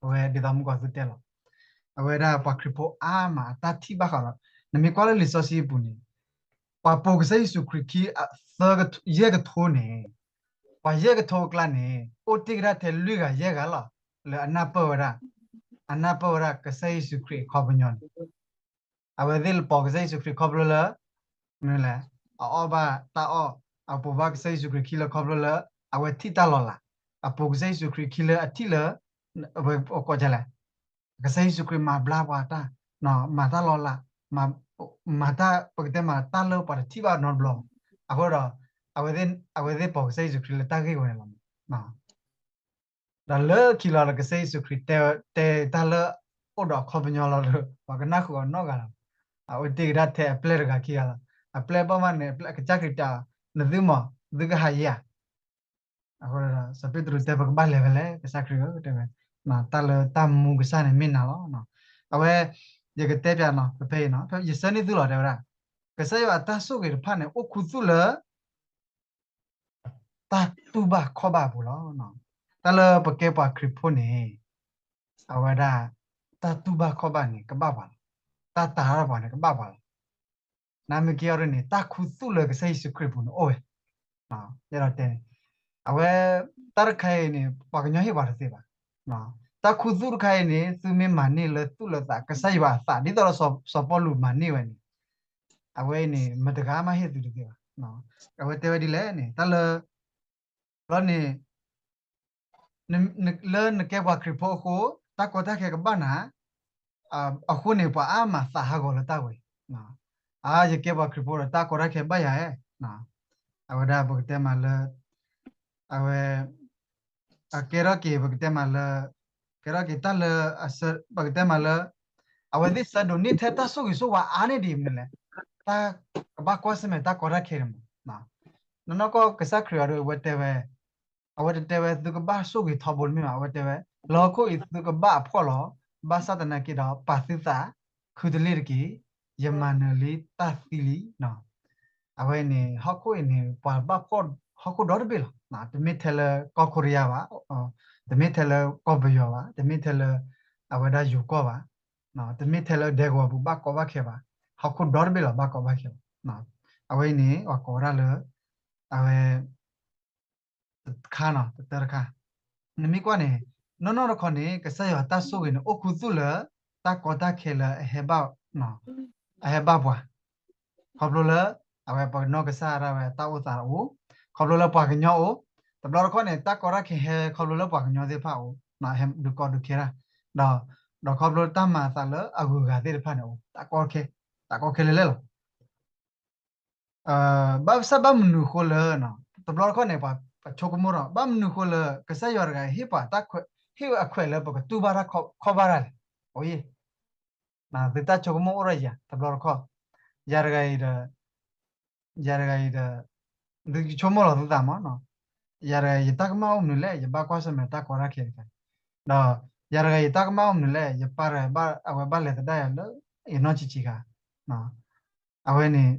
အဝဲဒ်သိးမုၢ်ကီၢ်သုတဲလီၤ. အဝဲဒၣ်ပှၤခရံာ်ဖိအါမးအတၢ်ထံၣ်ဘၣ်ဃးဒီး နမ့ၢ်ကွၢ်လၢလံာ်စီဆှံအပူၤန့ၣ် ပှၤပိာ်ကစၢ်ယ့ၣ်ၡူးခရံာ်ခံ သၢ ယဲၢ်ကထိန့ၣ် ပှၤယဲၢ်ကထိအကျါန့ၣ် အိၣ်တ့ၢ်ကဒါထဲလွံၢ်ဂၤယဲၢ်ဂၤလီၤ. လၢအနၢ်ပၢၢ်ဝဲဒၣ် အနၢ်ပၢၢ်ဝဲဒၣ်ကစၢ်ယ့ၣ်ၡူးခရံာ်အခီပညီန့ၣ် အဝဲသ့ၣ်ပိာ်ကစၢ်ယ့ၣ်ၡူးခရံာ်ခီဖျိလၢ မနုၤလဲၣ် အအီၣ်ဘၣ်တၢ်အီၣ်, အပိာ်ဘၣ်ကစၢ်ယ့ၣ်ၡူးခရံာ်ခံလၢခီဖျိလၢ အဝဲထံၣ်တၢ်လီၤလး, အပိာ်ကစၢ်ယ့ၣ်ၡူးခရံာ်ခံလၢအထံၣ်လၢ အဝဲကိးလဲၣ် ကစၢ်ယ့ၣ်ၡူးခရံာ်မၤဘျါပှၤတၢ်, မၤတၢ်လီၤလး, မၤတၢ် ပကတဲမးတၢ်လၢပှၤတထံၣ်ဘၣ်နီတဘျီ, အဃိဒီး အဝဲသ့ၣ်ပိာ်ကစၢ်ယ့ၣ်ၡူးခရံာ်လၢတၢ်ဂ့ၢ်ဝဲန့ၣ်လီၤ. ဒီးလၢခံလီၤဒီး ကစၢ်ယ့ၣ်ၡူးခရံာ်တဲတၢ်လၢ အိၣ်ဒီးအခီပညီလီၤဒီး ပှၤကနၢ်ဃုာ်အီၤနီတဂၤလီၤ. အဝဲတ့ကဒါထဲအပျဲၢ်တဂၤခံဂၤလီၤ. အပျဲၢ်ဘၣ်မးန့ၣ် အပျဲၢ်ကစၢ်ခရံာ်တဲအီၤ, နသုမး သုကဟးယံၤဧါ. အဃိဒီး စီၤပ့းတရူးတဲ ပကဘၣ်လဲၤဖဲလဲၣ်, ကစၢ်ခရံာ်ဧၢ, တဲဝဲ, တၢ်လၢတၢ်မူကစၢ်န့ၣ်မ့ၢ်နၤလီၤ. အဝဲ ယကတဲပျးနီၤ ဖဲဖဲအံၤနီၤ, ယဆၢန့ၢ်သုလီၤ တဲဝဲဒၣ်, ကစၢ်ယွၤအတၢ်ဆိၣ်ဂ့ၤတဖၣ်န့ၣ် အိၣ်ခူသူၣ်လၢ တၢ်တူၢ်ဘၣ်ခီၣ်ဘၣ်အပူၤလီၤ. တၢ်လၢပကဲပှၤခရံာ်ဖိန့ၣ် အဝဲဒၣ် တၢ်တူၢ်ဘၣ်ခီၣ်ဘၣ်န့ၣ် ကဘၣ်ပှၤလီၤ. တၢ်တာ်ထီၣ်ပှၤန့ၣ် ကဘၣ်ပှၤလီၤ. နမ့ၢ်က့ၤအီၤဒ်န့ၣ် တၢ်ခူသူၣ်လၢကစၢ်ယ့ၣ်ၡူးခရံာ်အပူၤန့ၣ်အိၣ်ဝဲ ယအဲၣ်ဒိးတဲန့ၣ်, အဝဲ တၢ်တခါအံၤန့ၣ် ပှၤကညီဟ့ၣ်ပှၤတသ့ဘၣ်. တၢ်ခူသူၣ်တခါအံၤန့ၣ် သုမ့ၢ်မၤန့ၢ်လၢသူၣ်လၢသး ကစၢ်ယွၤအသး ဒ်သိးဒီးစီၤပီလူးမၤန့ၢ်ဝဲန့ၣ်, အဝဲအံၤန့ၣ် မတဂၤမးဟ့ၣ်သုတသ့ဘၣ်. အဝဲတဲဝဲဒ်လဲၣ်န့ၣ် တၢ်လၢ ဘျီန့ၣ် လၢနကဲပှၤခရံာ်ဖိအဃိ တၢ်ကီတၢ်ခဲကဘၣ်နၤ, အဃိန့ၣ် ပှၤအါမးသးဟးဂီၤလၢတၢ်ဝဲ, အါ ယကဲပှၤခရံာ်ဖိဒီး တၢ်ကီတၢ်ခဲဘၣ်ယၤဧါ, အဝဲဒၣ်ပကတဲမးလၢ အဝဲ အကဲထီၣ်က့ၤ ပကတဲမးလၢ ကဲထီၣ်က့ၤတၢ်လၢ ပကတဲမးလၢ အဝဲသ့ၣ်ဆၢဒိးန့ၢ်ထဲတၢ်ဆိၣ်ဂ့ၤဆိၣ်ဝါအါန့ၢ်ဒံးမနုၤလဲၣ်, တၢ်ကဘၣ်ကွၢ်ဆၢၣ်မဲာ်တၢ်ကီတၢ်ခဲန့ၣ်မး. နီၢ်နီၢ်ကီၢ် ကစၢ်ခရံာ်အံၤဒီး အဝဲတဲဝဲ အဝဲတတဲဝဲ သုကဘၣ်ဆိၣ်ဂ့ၤထီဘိတမ့ၢ်ဘၣ်, အဝဲတဲဝဲ လၢဟီၣ်ခိၣ်အံၤသုကဘၣ်အဖှီၣ်လီၤ, ဘၣ်ဆၣ်သနာ်က့ဒီး ပာ်သုသးခုတလ့ၢ်တက့ၢ်, ယမၤနၢၤလံတၢ်သံလံ. အဝဲန့ၣ် ဟီၣ်ခိၣ်အံၤန့ၣ် ပှၤဘၣ်ဖှီၣ်ဟီၣ်ခိၣ်ဒီတဘ့ၣ်လီၤ. တမ့ၢ်ထဲလၢကီၢ်ခိရံယါဘၣ်, တမ့ၢ်ထဲလၢကီၢ်ပယီၤဘၣ်, တမ့ၢ်ထဲလၢ အဝဲဒၣ်ယိၤကီၢ်ဘၣ်, တမ့ၢ်ထဲလၢဒဲကဝီၤပူၤဘၣ်ကီဘၣ်ခဲဘၣ်, ဟီၣ်ခိၣ်ဒီတဘ့ၣ်လီၤ ဘၣ်ကီဘၣ်ခဲဘၣ်. အဝဲအံၤန့ၣ် ပှၤကိးဝဲဒၣ်လၢ အဝဲ တခါနီၤ တတၢတခါ, နမ့ၢ်ကွၢ်န့ၣ် နီၢ်နီၢ်တခီန့ၣ် ကစၢ်ယွၤတၢ်ဆိၣ်ဂ့ၤန့ၣ် အိၣ်ခူသူၣ်လၢ တၢ်ကီတၢ်ခဲလၢအဟဲဘၣ် အဟဲဘၣ်ပှၤ, ခီဖျိလၢ အဝဲပနီၢ်ကစၢ်ဒၣ်ဝဲတၢ်အိၣ်သးအိၣ်, ခီဖျိလၢပှၤကညီအိၣ်, တဘျီတခီန့ၣ် တၢ်ကီတၢ်ခဲဟဲခီဖျိလၢပှၤကညီသ့ၣ်တဖၣ်အိၣ်, ဟဲဒုးကီဒုးခဲတၢ်, ဒီး ဒီးခီဖျိတၢ်မၤအသးလၢအဂုၤအဂၤသ့ၣ်တဖၣ်န့ၣ်အိၣ်, တၢ်ကီတၢ်ခဲ, တၢ်ကီတၢ်ခဲလဲၣ်လဲၣ်လီၤ. ဘၣ်ဆၣ်ဘၣ်မနုၤအဃိလၢ တဘျီတခီန့ၣ် ပှၤပဆိကမိၣ်ထီၣ် ဘၣ်မနုၤအဃိလၢ ကစၢ်ယွၤတဂၤအံၤ ဟ့ၣ်ပှၤတၢ်ခွဲး ဟ့ၣ်အခွဲးလၢပကတူၢ်ဘၣ်တၢ်ခီဘၣ်တၢ်လဲၣ်. အိၣ်ယံၤ သုတၢ်ဆိကမိၣ်အိၣ်ဒီးယၤ တဘျီတခီ, ယၤတဂၤအံၤဒီး ယၤတဂၤအံၤဒီး သုဆိကမိၣ်လီၤသုသးမး, ယၤတဂၤ ယတၢ်ကမၣ်အိၣ်မနုၤလဲၣ်, ယဘၣ်ကွၢ်ဆၢၣ်မဲာ်တၢ်ကီတၢ်ခဲတခါ, ဒီး ယၤတဂၤ ယတၢ်ကမၣ်အိၣ်မနုၤလဲၣ်, ယပၢ်တဂၤ အဝဲဘၣ်လဲၤသဒၣ်ယၤလၢ ယနီၢ်ဆံးဆံးခါ, အဝဲန့ၣ်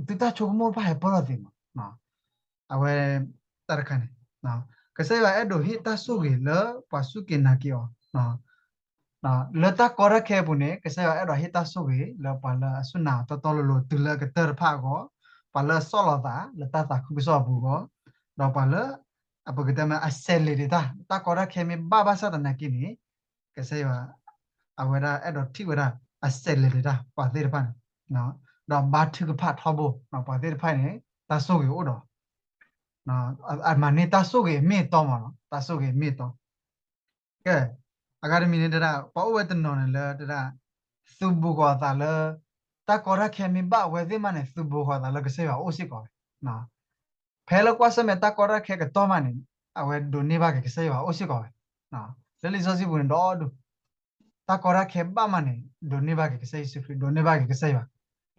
သုတၢ်ဆိကမိၣ်တဖၣ်ဟဲပၢၢ်ထီၣ်သ့မး, အဝဲ တၢ်တခါန့ၣ် ကစၢ်ယွၤအဲၣ်ဒိးဟ့ၣ်တၢ်ဆိၣ်ဂ့ၤလၢပှၤစူၢ်က့ၤနာ်က့ၤအီၤ လၢတၢ်ကီတၢ်ခဲအပူၤန့ၣ် ကစၢ်ယွၤအဲၣ်ဒိးဟ့ၣ်တၢ်ဆိၣ်ဂ့ၤလၢပှၤလၢအစူၢ်နာ်အီၤတီတီလိၤလိၤ တုၤလၢအကတၢၢ်တဖၣ်အဂီၢ်, ပှၤလၢအဆီၣ်လီၤသးလၢတၢ်သးခုကစီၣ်အပူၤအဂီၢ်, ဒီးပှၤလၢ အပကတဲမ့ၢ် အစဲးလဲၤဒံးတၢ် တၢ်ကီတၢ်ခဲမ့ၢ်ဘၣ်ဘၣ်ဆၣ်သနာ်က့န့ၣ် ကစၢ်ယွၤ အဝဲဒၣ်အဲၣ်ဒိးထံၣ်ဝဲဒၣ် အစဲးလဲၤဒံးတၢ် ပှၤသ့ၣ်တဖၣ်န့ၣ်, ဒီးဘါထုကဖၣ်ထီဘိ ပှၤသ့ၣ်တဖၣ်န့ၣ် တၢ်ဆိၣ်ဂ့ၤအိၣ်ဒီး အမၤန့ၢ်တၢ်ဆိၣ်ဂ့ၤအမ့ၢ်အတီမးလီၤ, တၢ်ဆိၣ်ဂ့ၤအမ့ၢ်အတီ. ကဲ, အဂၤတမံၤန့ၣ်တဲဒၣ် ပှၤအိၣ်ဝဲတနီၤန့ၣ်လၢတဲဒၣ် သုးဘူးဃီၤအသးလၢ တၢ်ကီတၢ်ခဲမ့ၢ်ဘၣ်အဝဲသ့ၣ်မးန့ၣ် သုးဘူးဃီၤအသးလၢကစၢ်ယွၤအိၣ်စ့ၢ်ကီးဝဲ. ဖဲလၢကွၢ်ဆၢၣ်မဲာ်တၢ်ကီတၢ်ခဲကတီၢ်မးန့ၣ် အဝဲဒိးန့ၢ်ဘၣ်က့ၤကစၢ်ယွၤအိၣ်စ့ၢ်ကီးဝဲ. လၢလံာ်စီဆှံပူၤန့ၣ်ဒီဒူၣ် တၢ်ကီတၢ်ခဲဘၣ်မးန့ၣ် ဒိးန့ၢ်ဘၣ်က့ၤကစၢ်ယ့ၣ်ၡူးခရံာ် ဒိးန့ၢ်ဘၣ်က့ၤကစၢ်ယွၤ.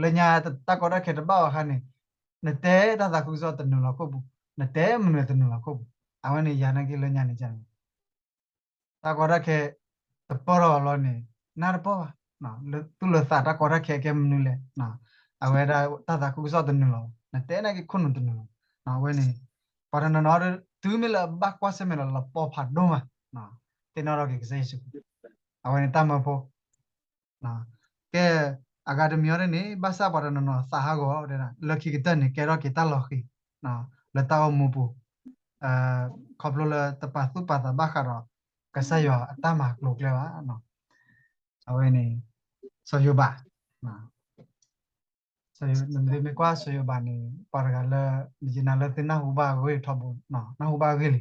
လၢညါတၢ်ကီတၢ်ခဲတဘၣ်ဘၣ်အခါန့ၣ် နတဲတၢ်သးခုကစီၣ်တနုာ်လီၤခိၣ်ပူၤ, နတဲမနုၤတနုာ်လီၤခိၣ်ပူၤ. အဝဲန့ၣ်ယၤနာ်က့လၢညါန့ၣ် တၢ်ကီတၢ်ခဲ တပၢၢ်ထီၣ်လီၤန့ၣ် နၢ်တပၢၢ်ဘၣ်. လၢသူၣ်လၢသးတၢ်ကီတၢ်ခဲကဲမနုၤလဲၣ်. အဝဲဒၣ်တၢ်သးခုကစီၣ်တနုာ်လီၤ, နတဲနာ်က့ခိၣ်နူာ်တနုာ်လီၤ. အဝဲန့ၣ် ပှၤတနီၤနီၤ တုၤမ့ၢ်လၢအဘၣ်ကွၢ်ဆၢၣ်မဲာ်လီၤ လီၤပီဖးဒိၣ်မး သ့ၣ်နီၣ်ထီၣ်က့ၤကစၢ်ယ့ၣ်ၡူးခရံာ်. အဝဲန့ၣ်တၢ်မၢဖိ ကဲ အဂၤတမံၤအံၤန့ၣ် ဘၣ်ဆၣ်ပှၤတနီၤနီၤသးဟးဂီၤဝဲဒၣ် လၢခံကတၢၢ်န့ၣ် ကဲထီၣ်က့ၤတၢ်လီၤဃံၤ လၢတၢ်အိၣ်မူပူၤ ခီဖျိလၢတပာ်သူၣ်ပာ်သးဘၣ်ဃးဒီး ကစၢ်ယွၤအတၢ်မၤကျိၤကျဲဘၣ်. အဝဲန့ၣ် စီၤယိၤဘး နမ့ၢ်ကွၢ်စီၤယိၤဘးန့ၣ် ပှၤတဂၤလၢ ယနာ်လၢသုနၢ်ဟူဘၣ်အဂ့ၢ်ထီဘိ နၢ်ဟူဘၣ်အဂ့ၢ်လံ.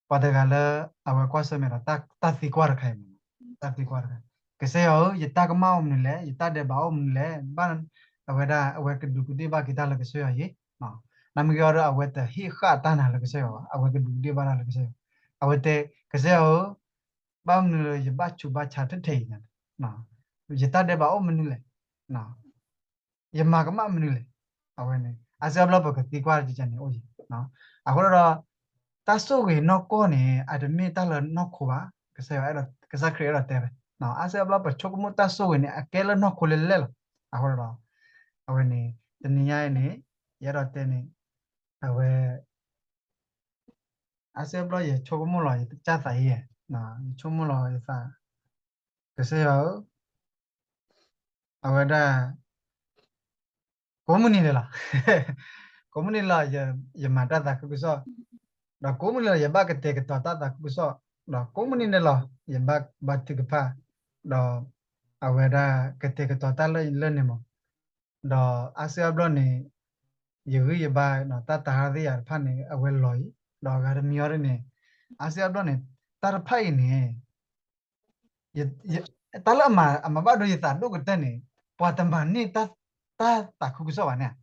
ပှၤတဂၤလၢ အဝဲကွၢ်ဆၢၣ်မဲာ်ဒီး တၢ်သံကွၢ်တခါအံၤမး, တၢ်သံကွၢ်တခါ, ကစၢ်ယွၤဧၢ, ယတၢ်ကမၣ်အိၣ်မနုၤလဲၣ်, ယတၢ်ဒဲးဘးအိၣ်မနုၤလဲၣ်, ဘၣ်အဝဲဒၣ် အဝဲကဒူးကဒ့ၣ်ဘၣ်က့ၤတၢ်လၢကစၢ်ယွၤယ့ၣ်. နမ့ၢ်က့ၤအီၤဒီး အဝဲတဟ့ၣ်ဃာ်တၢ်နၤလၢကစၢ်ယွၤဘၣ်, အဝဲကဒူးကဒ့ၣ်ဘၣ်တၢ်လၢကစၢ်ယွၤ. အဝဲတဲ, ကစၢ်ယွၤဧၢ, ဘၣ်မနုၤလၢယဘၣ်ဆူးဘၣ်ဆါထဲထဲအံၤညါ, ယတၢ်ဒဲးဘးအိၣ်မနုၤလဲၣ်, ယမၤကမၣ်မနုၤလဲၣ်. အဝဲန့ၣ် အါစုအါဘျီပကသံကွၢ်ကန့ၣ်အိၣ်ယံၤ, အဃိဒီး တၢ်ဆိၣ်ဂ့ၤနီၢ်ကီၢ်န့ၣ် အတမ့ၢ်တၢ်လၢနီၢ်ခိဘၣ်, ကစၢ်ယွၤ, ကစၢ်ခရံာ်အဲၣ်ဒိးတဲဝဲ, အါစုအါဘျီပဆိကမိၣ်တၢ်ဆိၣ်ဂ့ၤန့ၣ် အကဲလၢနီၢ်ခိလဲၣ်လဲၣ်လီၤ. အဃိဒီး အဝဲန့ၣ် တနံၤညါအံၤန့ၣ် ယအဲၣ်ဒိးတဲန့ၣ်, အဝဲ အါစုအါဘျီယဆိကမိၣ်လီၤယသးအံၤ, ယဆိကမိၣ်လီၤယသး, ကစၢ်ယွၤဧၢ, အဝဲဒၣ် ကိးမုၢ်နံၤဒဲးလီၤ, ကိးမုၢ်နံၤလီၤ ယမၤတၢ်သးခုကစီၣ်, ဒီးကိးမုၢ်နံၤလီၤ ယဘၣ်ကတဲာ်ကတီၤတၢ်သးခုကစီၣ်, ဒီးကိးမုၢ်နံၤဒဲးလီၤ ယဘၣ်ဘါထုကဖၣ်, ဒီး အဝဲဒၣ်ကတဲာ်ကတီၤတၢ်လၢန့ၣ်မး, ဒီးအါစုအါဘျီန့ၣ် ယဂံၢ်ယဘါ တၢ်တာ်ဟးသ့ၣ်ယၤတဖၣ်န့ၣ် အဝဲလီၤအံၤ, ဒီးအဂၤတမံၤအံၤန့ၣ် အါစုအါဘျီန့ၣ် တၢ်တဖၣ်အံၤန့ၣ် တၢ်လၢအမၤဘၣ်ဒိယသးဒိၣ်ကတၢၢ်န့ၣ် ပှၤတမၤန့ၢ်တၢ်သးခုကစီၣ်ဘၣ်န့ၣ်,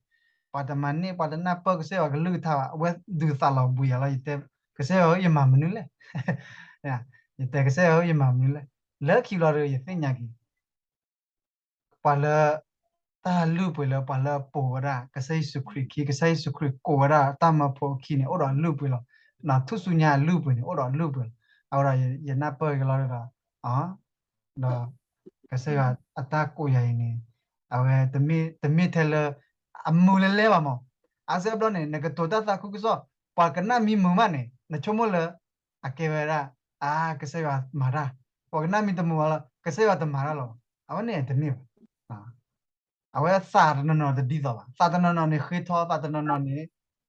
ပှၤတမၤန့ၢ် ပှၤတနၢ်ပၢၢ်ကစၢ်ယွၤကလုၢ်ကထါဘၣ်, အဝဲဒုးသးလီၤဘှံးယၤလီၤ, ယတဲ ကစၢ်ယွၤဧၢ ယမၤမနုၤလဲၣ်, ယတဲ ကစၢ်ယွၤဧၢ ယမၤမနုၤလဲၣ်, လၢခံဘျီဒီးယသ့ၣ်ညါက့ၤ ပှၤလၢ တၢ်လုၢ်ပှ့ၤလၢပှၤလၢအပိာ်ဝဲဒၣ် ကစၢ်ယ့ၣ်ၡူးခရံာ်အခံ, ကစၢ်ယ့ၣ်ၡူးခရံာ်ကိးဝဲဒၣ်တၢ်မၢဖိအခံန့ၣ် အိၣ်ဒီးအလုၢ်အပှ့ၤလီၤ. ထူၣ်စုညါအလုၢ်အပှ့ၤန့ၣ် အိၣ်ဒီးအလုၢ်အပှ့ၤလီၤ. အဃိဒီးယနၢ်ပၢၢ်က့ၤလီၤဒီး ဒီး ကစၢ်ယွၤအတၢ်ကိးယၤအံၤန့ၣ် အဝဲတမ့ၢ်ထဲလၢ အမုာ်လဲၤလဲၤဘၣ်မး, အါစုအါဘျီန့ၣ် နကတိၤတၢ်သးခုကစီၣ် ပှၤကနၣ်မံမုာ်မးန့ၣ် နဆိကမိၣ်လၢ အကဲဝဲဒၣ် အါ ကစၢ်ယွၤမၤတၢ်, ပှၤကနၣ်မံတမုာ်ဘၣ်လီၤ ကစၢ်ယွၤတမၤတၢ်လီၤဘၣ်, အဝဲန့ၣ်တမ့ၢ်ဘၣ်. အဝဲသးတနီၤနီၤတဒ်သိးဘၣ်, သးတနီၤနီၤန့ၣ်ဃ့ထီ, သးတနီၤနီၤန့ၣ်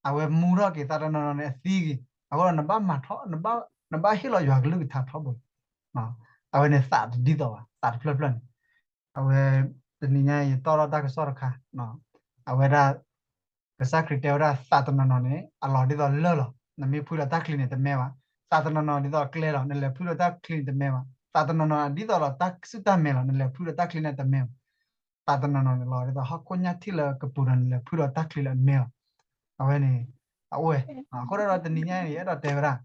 အဝဲမူထီၣ်က့ၤ, သးတနီၤနီၤန့ၣ်အသံက့ၤ, အဃိဒီးနဘၣ်မၤထီ, နဘၣ်ဟ့ၣ်လီၤယွၤကလုၢ်ကထါထီဘိလီၤ. အဝဲန့ၣ်သးတဒ်သိးဘၣ်, သးတဖျၢၣ်ဖျၢၣ်န့ၣ် အဝဲ တနံၤညါအံၤယတီၢ်ထီၣ်တၢ်ကစီၣ်တခါ, အဝဲဒၣ် ကစၢ်ခရံာ်တဲဝဲဒၣ်သးတနီၤနီၤန့ၣ် အလီၤဒ်သိးလၢၢ်လီၤ, နမ့ၢ်ဖှံလီၤတၢ်ချံန့ၣ်တမဲဘၣ်. သးတနီၤနီၤဒ်သိးကျဲလီၤ, နလဲၤဖှံလီၤတၢ်ချံန့ၣ်တမဲဘၣ်. သးတနီၤနီၤဒ်သိးဒီးတၢ်စူၢ်တၢ်မဲလီၤ, နလဲၤဖှံလီၤတၢ်ချံန့ၣ်တမဲဘၣ်. သးတနီၤနီၤန့ၣ်လီၤဒ်သိးဟီၣ်ခိၣ်ညၣ်ထံၣ်လၢကပူၤဒီး နလဲၤဖှံလီၤတၢ်ချံလၢအမဲလီၤ. အဝဲန့ၣ် အအိၣ်ဝဲ, အဃိဒီးတနံၤညါအံၤ ယအဲၣ်ဒိးတဲဝဲဒၣ်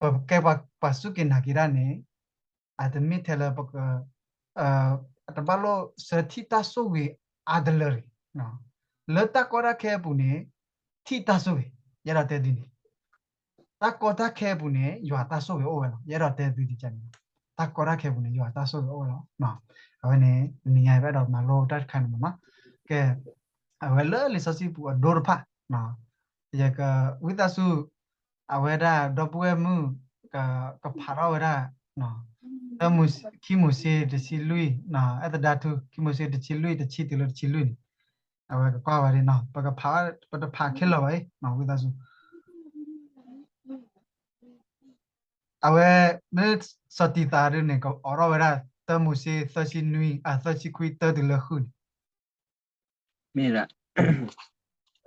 ပကဲပှၤစူၢ်က့ၤနာ်က့ၤတၢ်န့ၣ် အတမ့ၢ်ထဲလၢပက တဘၣ်လိၣ်စၢထံၣ်တၢ်ဆိၣ်ဂ့ၤအါတလၢတဂ့ၤ, လၢတၢ်ကီတၢ်ခဲအပူၤန့ၣ် ထံၣ်တၢ်ဆိၣ်ဂ့ၤ, ယအဲၣ်ဒိးတဲဒ်န့ၣ်, တၢ်ကီတၢ်ခဲအပူၤန့ၣ် ယွၤတၢ်ဆိၣ်ဂ့ၤအိၣ်ဝဲလီၤ. ယအဲၣ်ဒိးတဲသုဒ်န့ၣ်, တၢ်ကီတၢ်ခဲအပူၤန့ၣ် ယွၤတၢ်ဆိၣ်ဂ့ၤအိၣ်ဝဲလီၤ. အဝဲန့ၣ် တနံၤညါအံၤ ပအဲၣ်ဒိးမၤလိတၢ်တခါန့ၣ်မးနီၤ. ကဲ အဝဲလၢလံာ်စီဆှံပူၤအဒိတဖၣ် ယက ဝံသးစူၤ အဝဲဒၣ်ဒီပုၢ်ဝဲၢ်မုၣ် ကဖးထီၣ်ဝဲဒၣ် တၢမိၤၡ့ ခံမိၤၡ့တဆံလွံၢ်, အဲၣ်သဒါထူ ခံမိၤၡ့တဆံလွံၢ် တဆံတုၤလၢတဆံလွံၢ်န့ၣ်, အဝဲကကွၢ်ဝဲဒၣ်နီၤ, ပကဖး ပတဖးခဲလၢာ်ဘၣ်အံၤ ဝံသးစူၤ အဝဲ မ့ၢ်စီၤတံၤသးဒ်န့ၣ် ကအိးထီၣ်ဝဲဒၣ် တၢမိၤၡ့ သၢဆံနွံ အ သၢဆံခွံ တၢတုၤလၢဃုန့ၣ်, မ့ၢ်ဒၣ်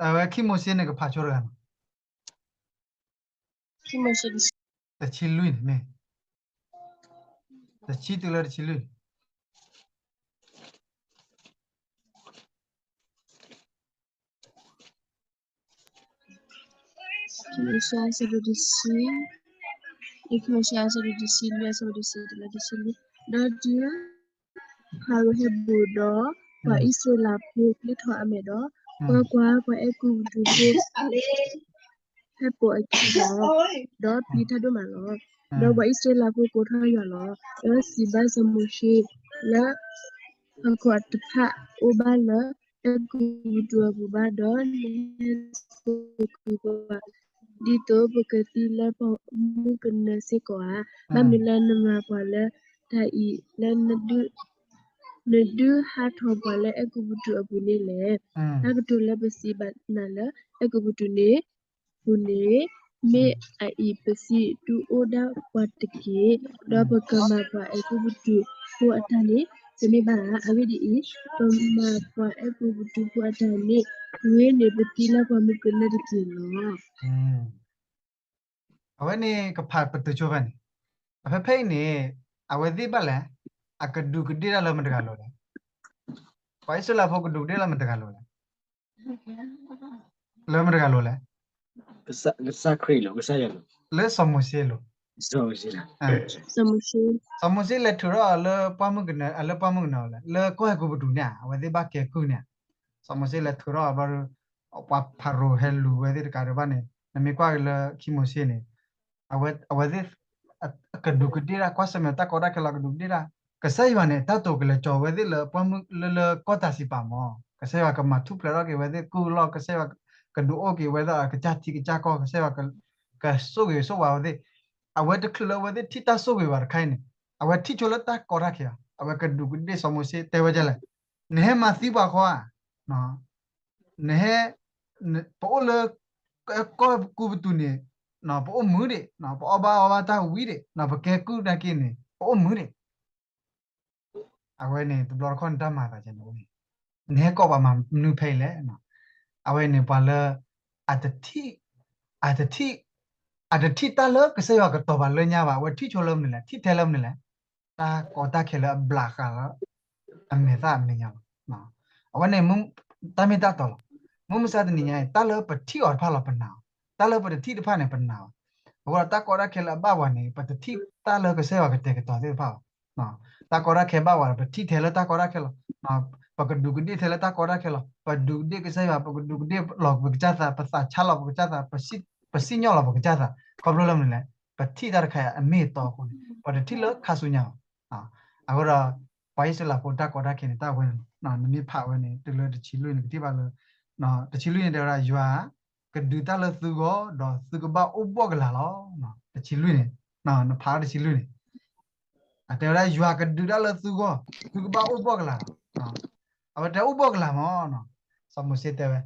အဝဲခံမိၤၡ့န့ၣ် ကဖးဆိတဂၤနီၤ, တဆံလွံၢ်န့ၣ်မ့ၢ် တဆံတုၤလၢတဆံလွံၢ်န့ၣ် ခံမိၤၡ့ အဆၢဒိၣ်တဆံ, ခံမိၤၡ့ အဆၢဒိၣ်တဆံလွံၢ် အဆၢဖိတဆံတုၤလၢတဆံလွံၢ်, ဒီးတုၤ ဖၤရိၤဟဲဘူးဒီး ပှၤအံၣ်စရ့လးဖိပျဲၢ်ထီၣ်အမဲာ်ဒီး, ကွၢ်ကွၢ်, ပှၤအဲၤကူပတူးဖိ ဟဲပိာ်အခံလီၤ, ဒီးပျံၤတၢ်ဒိၣ်မးလီၤ. ဒီးပှၤအံၣ်စရ့လးဖိကိးထီၣ်ယွၤလီၤ. ဒီးစံးဘၣ်စီၤမိၤၡ့လၢ ဟီၣ်ခိၣ်တဖၣ်အိၣ်ဘၣ်လၢ အဲၤကူပတူးအပူၤဘၣ်ဒီး နဟဲစိာ်ကွံာ်ပှၤ ဒ်သိးပကသံလၢပှၤမုၢ်ကနၢစ့ၢ်ကီးဧါ. ဘၣ်မနုၤလၢနမၤပှၤလၢတၢ်အံၤ လၢ နဒုးဟးထီၣ်ပှၤလၢအဲၤကူပတူးအပူၤန့ၣ်လဲၣ်. တၢ်ကတိၤလၢပစံးဘၣ်နၤလၢအဲၤကူပတူးန့ၣ် ပူၤန့ၣ် မ့ၢ်အအံၤပစံးဒုးအိၣ်ဒၣ်ပှၤတက့ၢ်. ဒီးပကမၤပှၤအဲၤကူပတူးဖိအတၢ်န့ၣ် တမ့ၢ်ဘၣ်ဧါ. အဂ့ၢ်ဒ်အံၤ, ပမၤပှၤအဲၤကူပတူးဖိအတၢ်န့ၣ် ဂ့ၤန့ၣ်ပသံလၢပှၤမုၢ်ကနၢတက့ၢ်လီၤ. အဝဲန့ၣ်ကဖးပတုာ်ဆိဖဲန့ၣ်, အဖဲဖဲအံၤန့ၣ် အဝဲသ့ၣ်ဘၣ်လဲၣ်, အကဒူးကဒ့ၣ်တၢ်လၢမတၤတဂၤလိၤလဲၣ်. ပှၤအံၣ်စရ့လးဖိကဒူးကဒ့ၣ်လၢမတၤတဂၤလိၤလဲၣ်. လၢမတၤတဂၤလိၤလဲၣ်. ကစၢ်ခရံာ်လီၤ, ကစၢ်ယွၤလီၤ, လၢစီၤမိၤၡ့လီၤ. စီၤမိၤၡ့, စီၤမိၤၡ့လဲၤထုးထီၣ်လၢပှၢ်မုၢ်ကနၢ, လၢပှၢ်မုၢ်ကနၢလၢ လၢကီၢ်အဲၤကူပတူးန့ၣ် အဝဲသ့ၣ်ဘၣ်ကဲကုၢ်န့ၣ်, စီၤမိၤၡ့လဲၤထုးထီၣ်ဘျီဒီး ပှၤဖၤရိၤဟဲလူၤဝဲသ့ၣ်တကးဒံးဘၣ်န့ၣ် နမ့ၢ်ကွၢ်က့ၤလၢခံမိၤၡ့န့ၣ် အဝဲသ့ၣ် ကဒူးကဒ့ၣ်တၢ် ကွၢ်ဆၢၣ်မဲာ်တၢ်ကီတၢ်ခဲလီၤ ကဒူးကဒ့ၣ်တၢ်, ကစၢ်ယွၤန့ၣ် တၢ်တိာ်ကလဲၤကၠီၤဝဲသ့ၣ်လၢပှၢ်မုၢ်လၢလၢကီၢ်တၢ်စံးပာ်မး, ကစၢ်ယွၤကမၤထူၣ်ဖျဲးထီၣ်က့ၤဝဲသ့ၣ်ကုၢ်လီၢ်, ကစၢ်ယွၤကဒုးအိၣ်က့ၤဝဲဒၣ် ကစၢ်ထံကစၢ်ကီၢ်, ကစၢ်ယွၤ ကဆိၣ်ဂ့ၤဆိၣ်ဝါဝဲသ့ၣ်, အဝဲတချုးလၢအဝဲသ့ၣ်ထံၣ်တၢ်ဆိၣ်ဂ့ၤဘၣ်တခါအံၤန့ၣ် အဝဲထံၣ်ဆိလၢတၢ်ကီတၢ်ခဲဘၣ်, အဝဲကဒူးကဒ့ၣ်စီၤမိၤၡ့တဲဝဲဒ်လဲၣ်, နဟဲမၤသံပှၤဃီဧါ, နဟဲ, ပအိၣ်လၢ ကီၢ်ကူပတူးန့ၣ် ပအိၣ်မုာ်ဒံး, ပအီၣ်ဘၣ်အီဘၣ်တၢ်ဝံၤဒံး, ပကဲကုၢ်နာ်က့န့ၣ် ပအိၣ်မုာ်ဒံး, အဝဲန့ၣ် တဘျီတခီၣ်န့ၣ် တၢ်မၤသးဒ်န့ၣ်, နဟဲကိးပှၤမၤမနုၤဖဲအံၤလဲၣ်, အဝဲန့ၣ် ပှၤလၢ အတထံၣ်, အတထံၣ်, အတထံၣ်တၢ်လၢကစၢ်ယွၤကတီၤပာ်လၢညါဘၣ်, အဝဲထံၣ်ဆိလၢမနုၤလဲၣ်, ထံၣ်ထဲလၢမနုၤလဲၣ်, တၢ်ကီတၢ်ခဲလၢအဘျးဃာ်လၢ အမဲာ်သၣ်အမဲာ်ညါလီၤ. အဝဲန့ၣ် တၢ်မ့ၢ်တၢ်တီလီၤ. မုၢ်မဆါတနံၤညါအံၤ တၢ်လၢပထံၣ်အီၤတဖၣ်လီၤ ပနာ်အီၤ, တၢ်လၢပတထံၣ်တဖၣ်န့ၣ် ပနာ်အီၤ, အဃိဒီးတၢ်ကီတၢ်ခဲလၢအဘၣ်ပှၤန့ၣ် ပတထံၣ်တၢ်လၢကစၢ်ယွၤကတဲာ်ကတီၤသ့ၣ်တဖၣ်ဘၣ်. တၢ်ကီတၢ်ခဲဘၣ်ပှၤဒီး ပထံၣ်ထဲလၢတၢ်ကီတၢ်ခဲလီၤ. ပကဒူးကဒ့ၣ်ထဲလၢတၢ်ကီတၢ်ခဲလီၤ. ပဒူးကဒ့ၣ်ကစၢ်ယွၤ, ပကဒူးကဒ့ၣ်လီၤပကစၢ်သး, ပသးဆါလီၤပကစၢ်သး, ပစံၣ်ညီၣ်လီၤပကစၢ်သး, ခီဖျိလၢမနုၤလဲၣ်, ပထံၣ်တၢ်တခါအံၤအမ့ၢ်အတီအဃိန့ၣ် ပတထံၣ်လၢခါဆူညါဘၣ်. အဃိဒီး ပှၤအံၣ်စရ့လးဖိတၢ်ကီတၢ်ခဲန့ၣ် တၢ်ဝဲန့ၣ်လီၤ. နမ့ၢ်ဖးဝဲန့ၣ် တုၤလၢတဆံလွံၢ်န့ၣ် ကထံၣ်ဘၣ်လၢ တဆံလွံၢ်န့ၣ် တဲဝဲဒၣ် ယွၤကဒုးတၢ်လၢသုဂီၢ် ဒီးသုကဘၣ်အိၣ်ဘှီၣ်ကလာ်လီၤ. တဆံလွံၢ်န့ၣ်, နဖးတဆံလွံၢ်န့ၣ် အတဲဝဲဒၣ် ယွၤကဒုးတၢ်လၢသုဂီၢ်, သုကဘၣ်အိၣ်ဘှီၣ်ကလာ်လီၤ. အဝဲတဲအိၣ်ဘှီၣ်ကလာ်မး, စီၤမိၤၡ့တဲဝဲ,